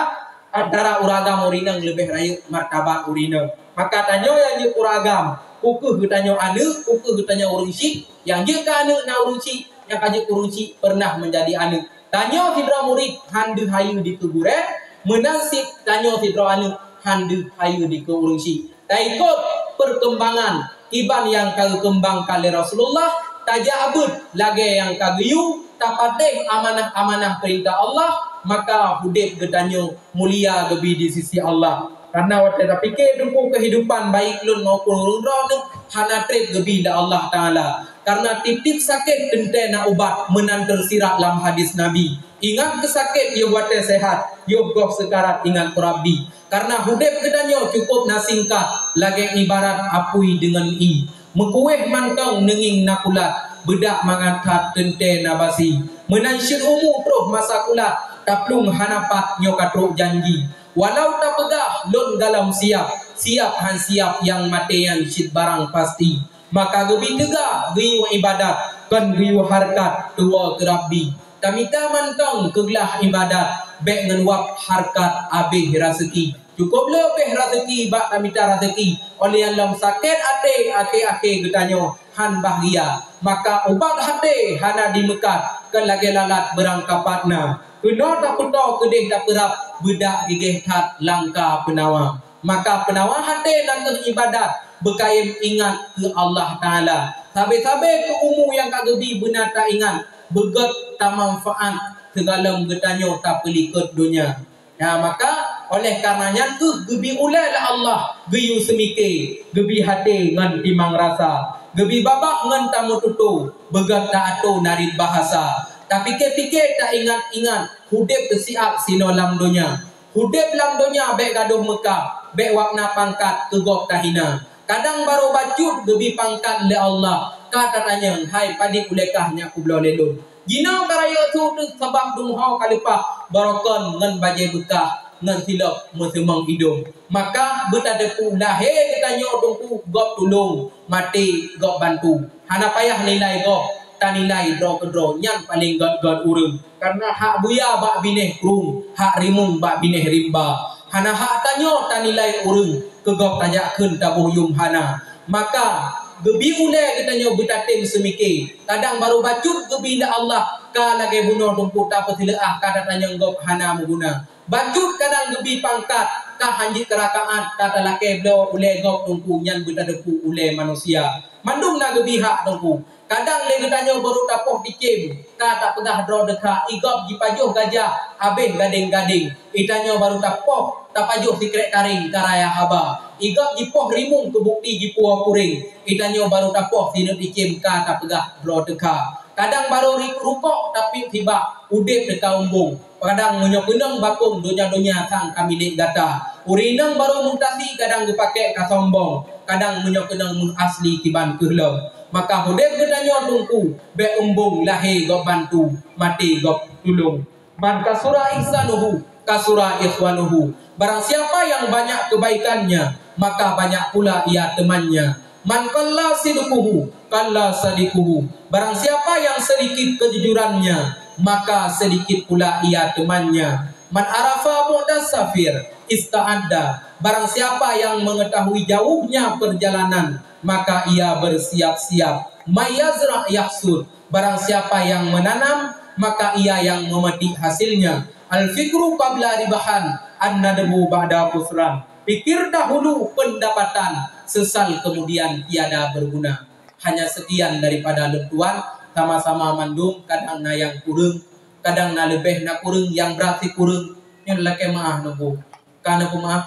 antara ureueng agam ureueng inong leubeh rayeuk martabat ureueng inong. Maka tanyoe nyang jeuet ureueng agam, peu kheueh geutanyoe aneuk, peu kheueh geutanyoe ureueng syiek, nyang jeuet keu aneuk na ureueng syiek, nyang ka jeuet ureueng syiek pernah menjadi aneuk. Tanyoe sidroe murit han deuh hayeue dikeue gurèe, meunan cit tanyoe sidroe aneuk han deuh hayeue dikeue ureueng syiek. Taikot perkembangan kiban nyang ka geukeumbangkan lé Rasulullah, tajak beuet lagèe nyang ka geuyue, tapatéh amanah-amanah peurintah Allah, maka udép geutanyoe mulia geubi di sisi Allah. Karena watèe tapike teungku keuhidupan baik lôn maupun ureueng droeneuh hana trép geubi lé Allah Taala. Karena tiep-tiep sakét teuntèe na ubat meunan teusirat lam hadis Nabi. Ingat keu sakét yoh watèe seuhat, yoh goh seukarat ingat keu Rabbi. Karena udép geutanyoe cukôp na singkat, lagèe ibarat apui deungon ié. Meukuweh mantong neungieng na kulat, beudak mangat that teuntèe na basi. Meunan cit umu troh masa kulat, taplueng hana pat nyoe ka trok janji. Walau tapeugah lôn galom siap, siap han siap nyang maté nyan cit barang pasti. Maka geubi teuga geuyue ibadat, kon geuyue hareukat tuwoe keu Rabbi. Tamita mantong keu glah ibadat, bèk ngon wab hareukat abéh raseuki. Cukôp leubeh raseuki bak tamita raseuki, óh lheueh nyan lom sakét até akhé-akhé geutanyoe han bahgia. Maka ubat até hana dimeukat, kon lagèe lalat beurangkapat na. Keunoe tapeutoe keudeh tapeurab, beudak gigéh that langka peunawa. Maka peunawa até na kheueh ibadat, beukayém ingat keu Allah Taala. Sabé-sabé keu umu nyang ka geubi beuna taingat, beugöt tamanfaat sigohlom geutanyoe tapeulikot donya. Nah, maka oleh karena nyan kheueh geubi ulèe lé Allah geuyue seumike, geubi até ngon timang rasa, geubi babah ngon tameututoe, beugöt ta-atoe narit bahasa. Tapike-pike taingat-ingat udép teusiab sinoe lam donya. Udép lam donya bèk gadôh meukat, bèk wab na pangkat keu gob tahina. Kadang barô bacut geubi pangkat lé Allah, ka tatanyong, "Hai, padit ulèe kah nyak kubloe lé lôn?" Jinoe ka rayeuk su teuh sabab dum ho ka leupah, barô kon ngon bajèe beukah. ngon silop meuseumang idong. Maka beutateupeu lahé geutanyoe Teungku gob tulông, maté gob bantu. Hana payah nilai gob, tanilai droe keudroe, nyan paleng gét-gét ureuëng. Kareuna hak buya bak binéh krueng, hak rimueng bak binéh rimba. Hana hak tanyoe tanilai ureuëng, keu gob tajak kheun taboh yuem hana. Maka geubi ulée geutanyoe beutatem seumike. Kadang barô bacut geubi lé Allah, ka lagée bunoe Teungku tapeusileue ah ka tatanyong gob hana meuguna. Bacut kadang geubi pangkat, ka hanjeuet keurakaat, ka talakée bloe ulée gob Teungku, nyan beutateupeu ulée manusia. Mandum na geubi hak Teungku. Kadang lé geutanyoe barô tapoh ticém, ka tapeugah droe deukha, igob jipajoh gajah, abéh gadeng-gadeng. Itanyoe barô tapoh, tapajoh sikrek karéng, ka raya haba. Igob jipoh rimueng keu bukti jipuwoe kuréng. Itanyoe barô tapoh sineuk ticém, ka tapeugah droe deukha. Kadang barô ri-, rukok tapi tibak udeb teuka umbong. Kadang meunyoe keunong bakong donya-donya sang ka milék gata. Ureuëng inong barô mutasi kadang geupakée ka sombong. Kadang meunyoe keunong meuh asli kiban keuh lom. Maka udeb geutanyoe Teungku, bék umbong lahé gob bantu, maté gob tulông. Man kasura ihsanuhu, kasura ikhwanuhu. Barang siapa yang banyak kebaikannya, maka banyak pula ia temannya. Man qalla sidquhu, qalla sadiquhu. Barang siapa yang sedikit kejujurannya, maka sedikit pula ia temannya. Man arafa bu'das safir, ista'adda. Barang siapa yang mengetahui jauhnya perjalanan, maka ia bersiap-siap. May yazra' yahsud. Barang siapa yang menanam, maka ia yang memetik hasilnya. Al-fikru qabla ribahan, an-nadmu ba'da khusran. Pikir dahulu pendapatan, sesal kemudian tiada berguna. Hanya sekian daripada lôn tuan, sama-sama mandum, kadang na nyang kureueng, kadang na leubeh na kureueng, nyang brat sikureueng, nyoe lakée meuáh Teungku. Ka na peumeuáh?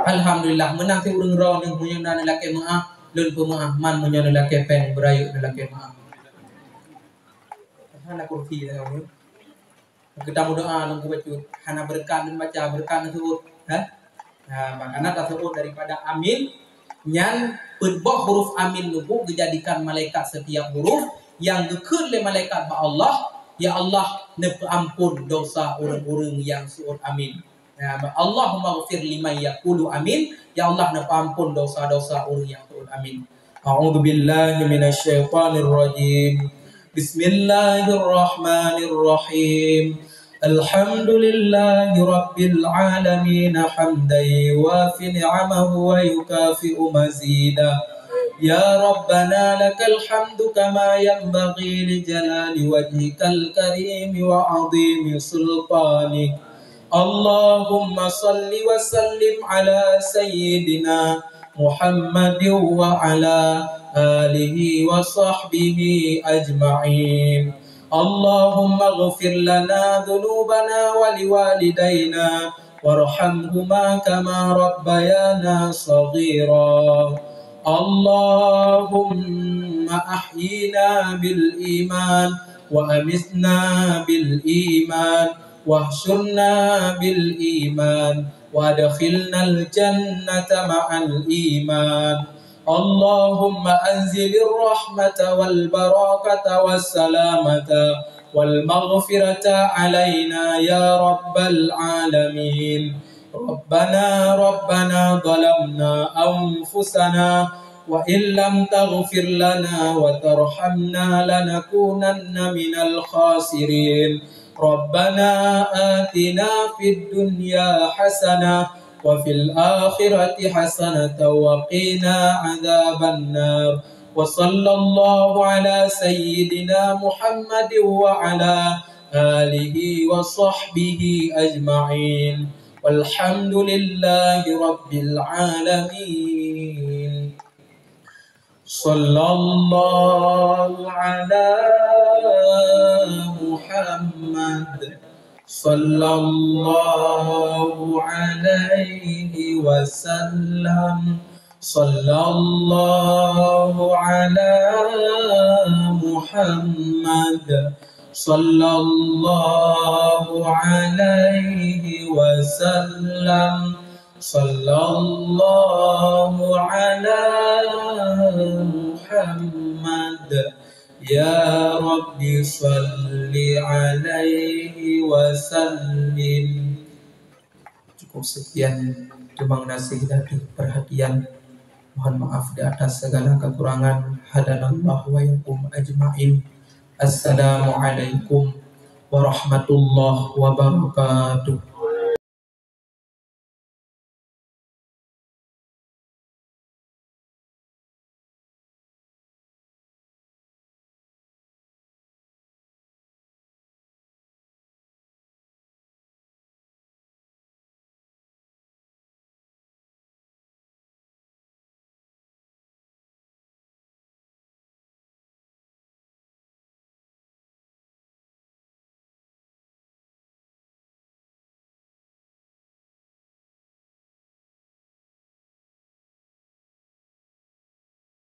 Alhamdulillah, meunan si ureuëng droeneuh meunyoe na neulakée meuáh, lôn peumeuáh, man meunyoe neulakée péng beurayeuk neulakée meuáh. Hana kursi dah kamu. Kita meudoa nunggu bacut. Hana beureukat lôn baca, beureukat neuseuôt. Ha? Ha, makana taseuôt daripada amin, nyan peuet boh huruf amin nunggu geujadikan malaikat setiap huruf nyang geukheun lé malaikat bak Allah, "Ya Allah, neupeuampon dosa ureuëng-ureuëng nyang seuôt amin." Ya, Allahummaghfir liman yaqulu amin. Ya Allah, neupeuampon dosa-dosa ureuëng nyang seuôt amin. A'udzubillahi minasyaitonirrajim. Bismillahirrahmanirrahim. Alhamdulillahi rabbil alamin, hamdan yuwafi ni'amahu wa yukafi'u mazidah. Ya Rabbana, lakal hamdu kama yanbaghi li jalali wajhikal karimi wa azimi sultanik. Allahumma salli wa sallim ala sayyidina Muhammadin wa ala alihi wa sahbihi ajma'in. Allahumma ighfir lana dhunubana wa liwalidaina warhamhuma kama rabbayana saghira. Allahumma ahyina bil iman wa amitna bil iman واحشرنا بالإيمان وأدخلنا الجنة مع الإيمان. اللهم أنزل الرحمة والبركة والسلامة والمغفرة علينا يا رب العالمين. ربنا، ربنا ظلمنا أنفسنا وإن لم تغفر لنا وترحمنا لنكونن من الخاسرين. ربنا آتنا في الدنيا حسنة وفي الآخرة حسنة وقنا عذاب النار. وصلى الله على سيدنا محمد وعلى آله وصحبه أجمعين. والحمد لله رب العالمين. صلى الله على محمد. صلى الله عليه وسلم. صلى الله على محمد. صلى الله عليه وسلم. صلى الله على محمد. يا رب صل عليه وسلم. Cukup sekian, terima kasih atas perhatian. Mohon maaf di atas segala kekurangan. Hadanallahu wa iyyakum ajma'in. Assalamualaikum warahmatullahi wabarakatuh.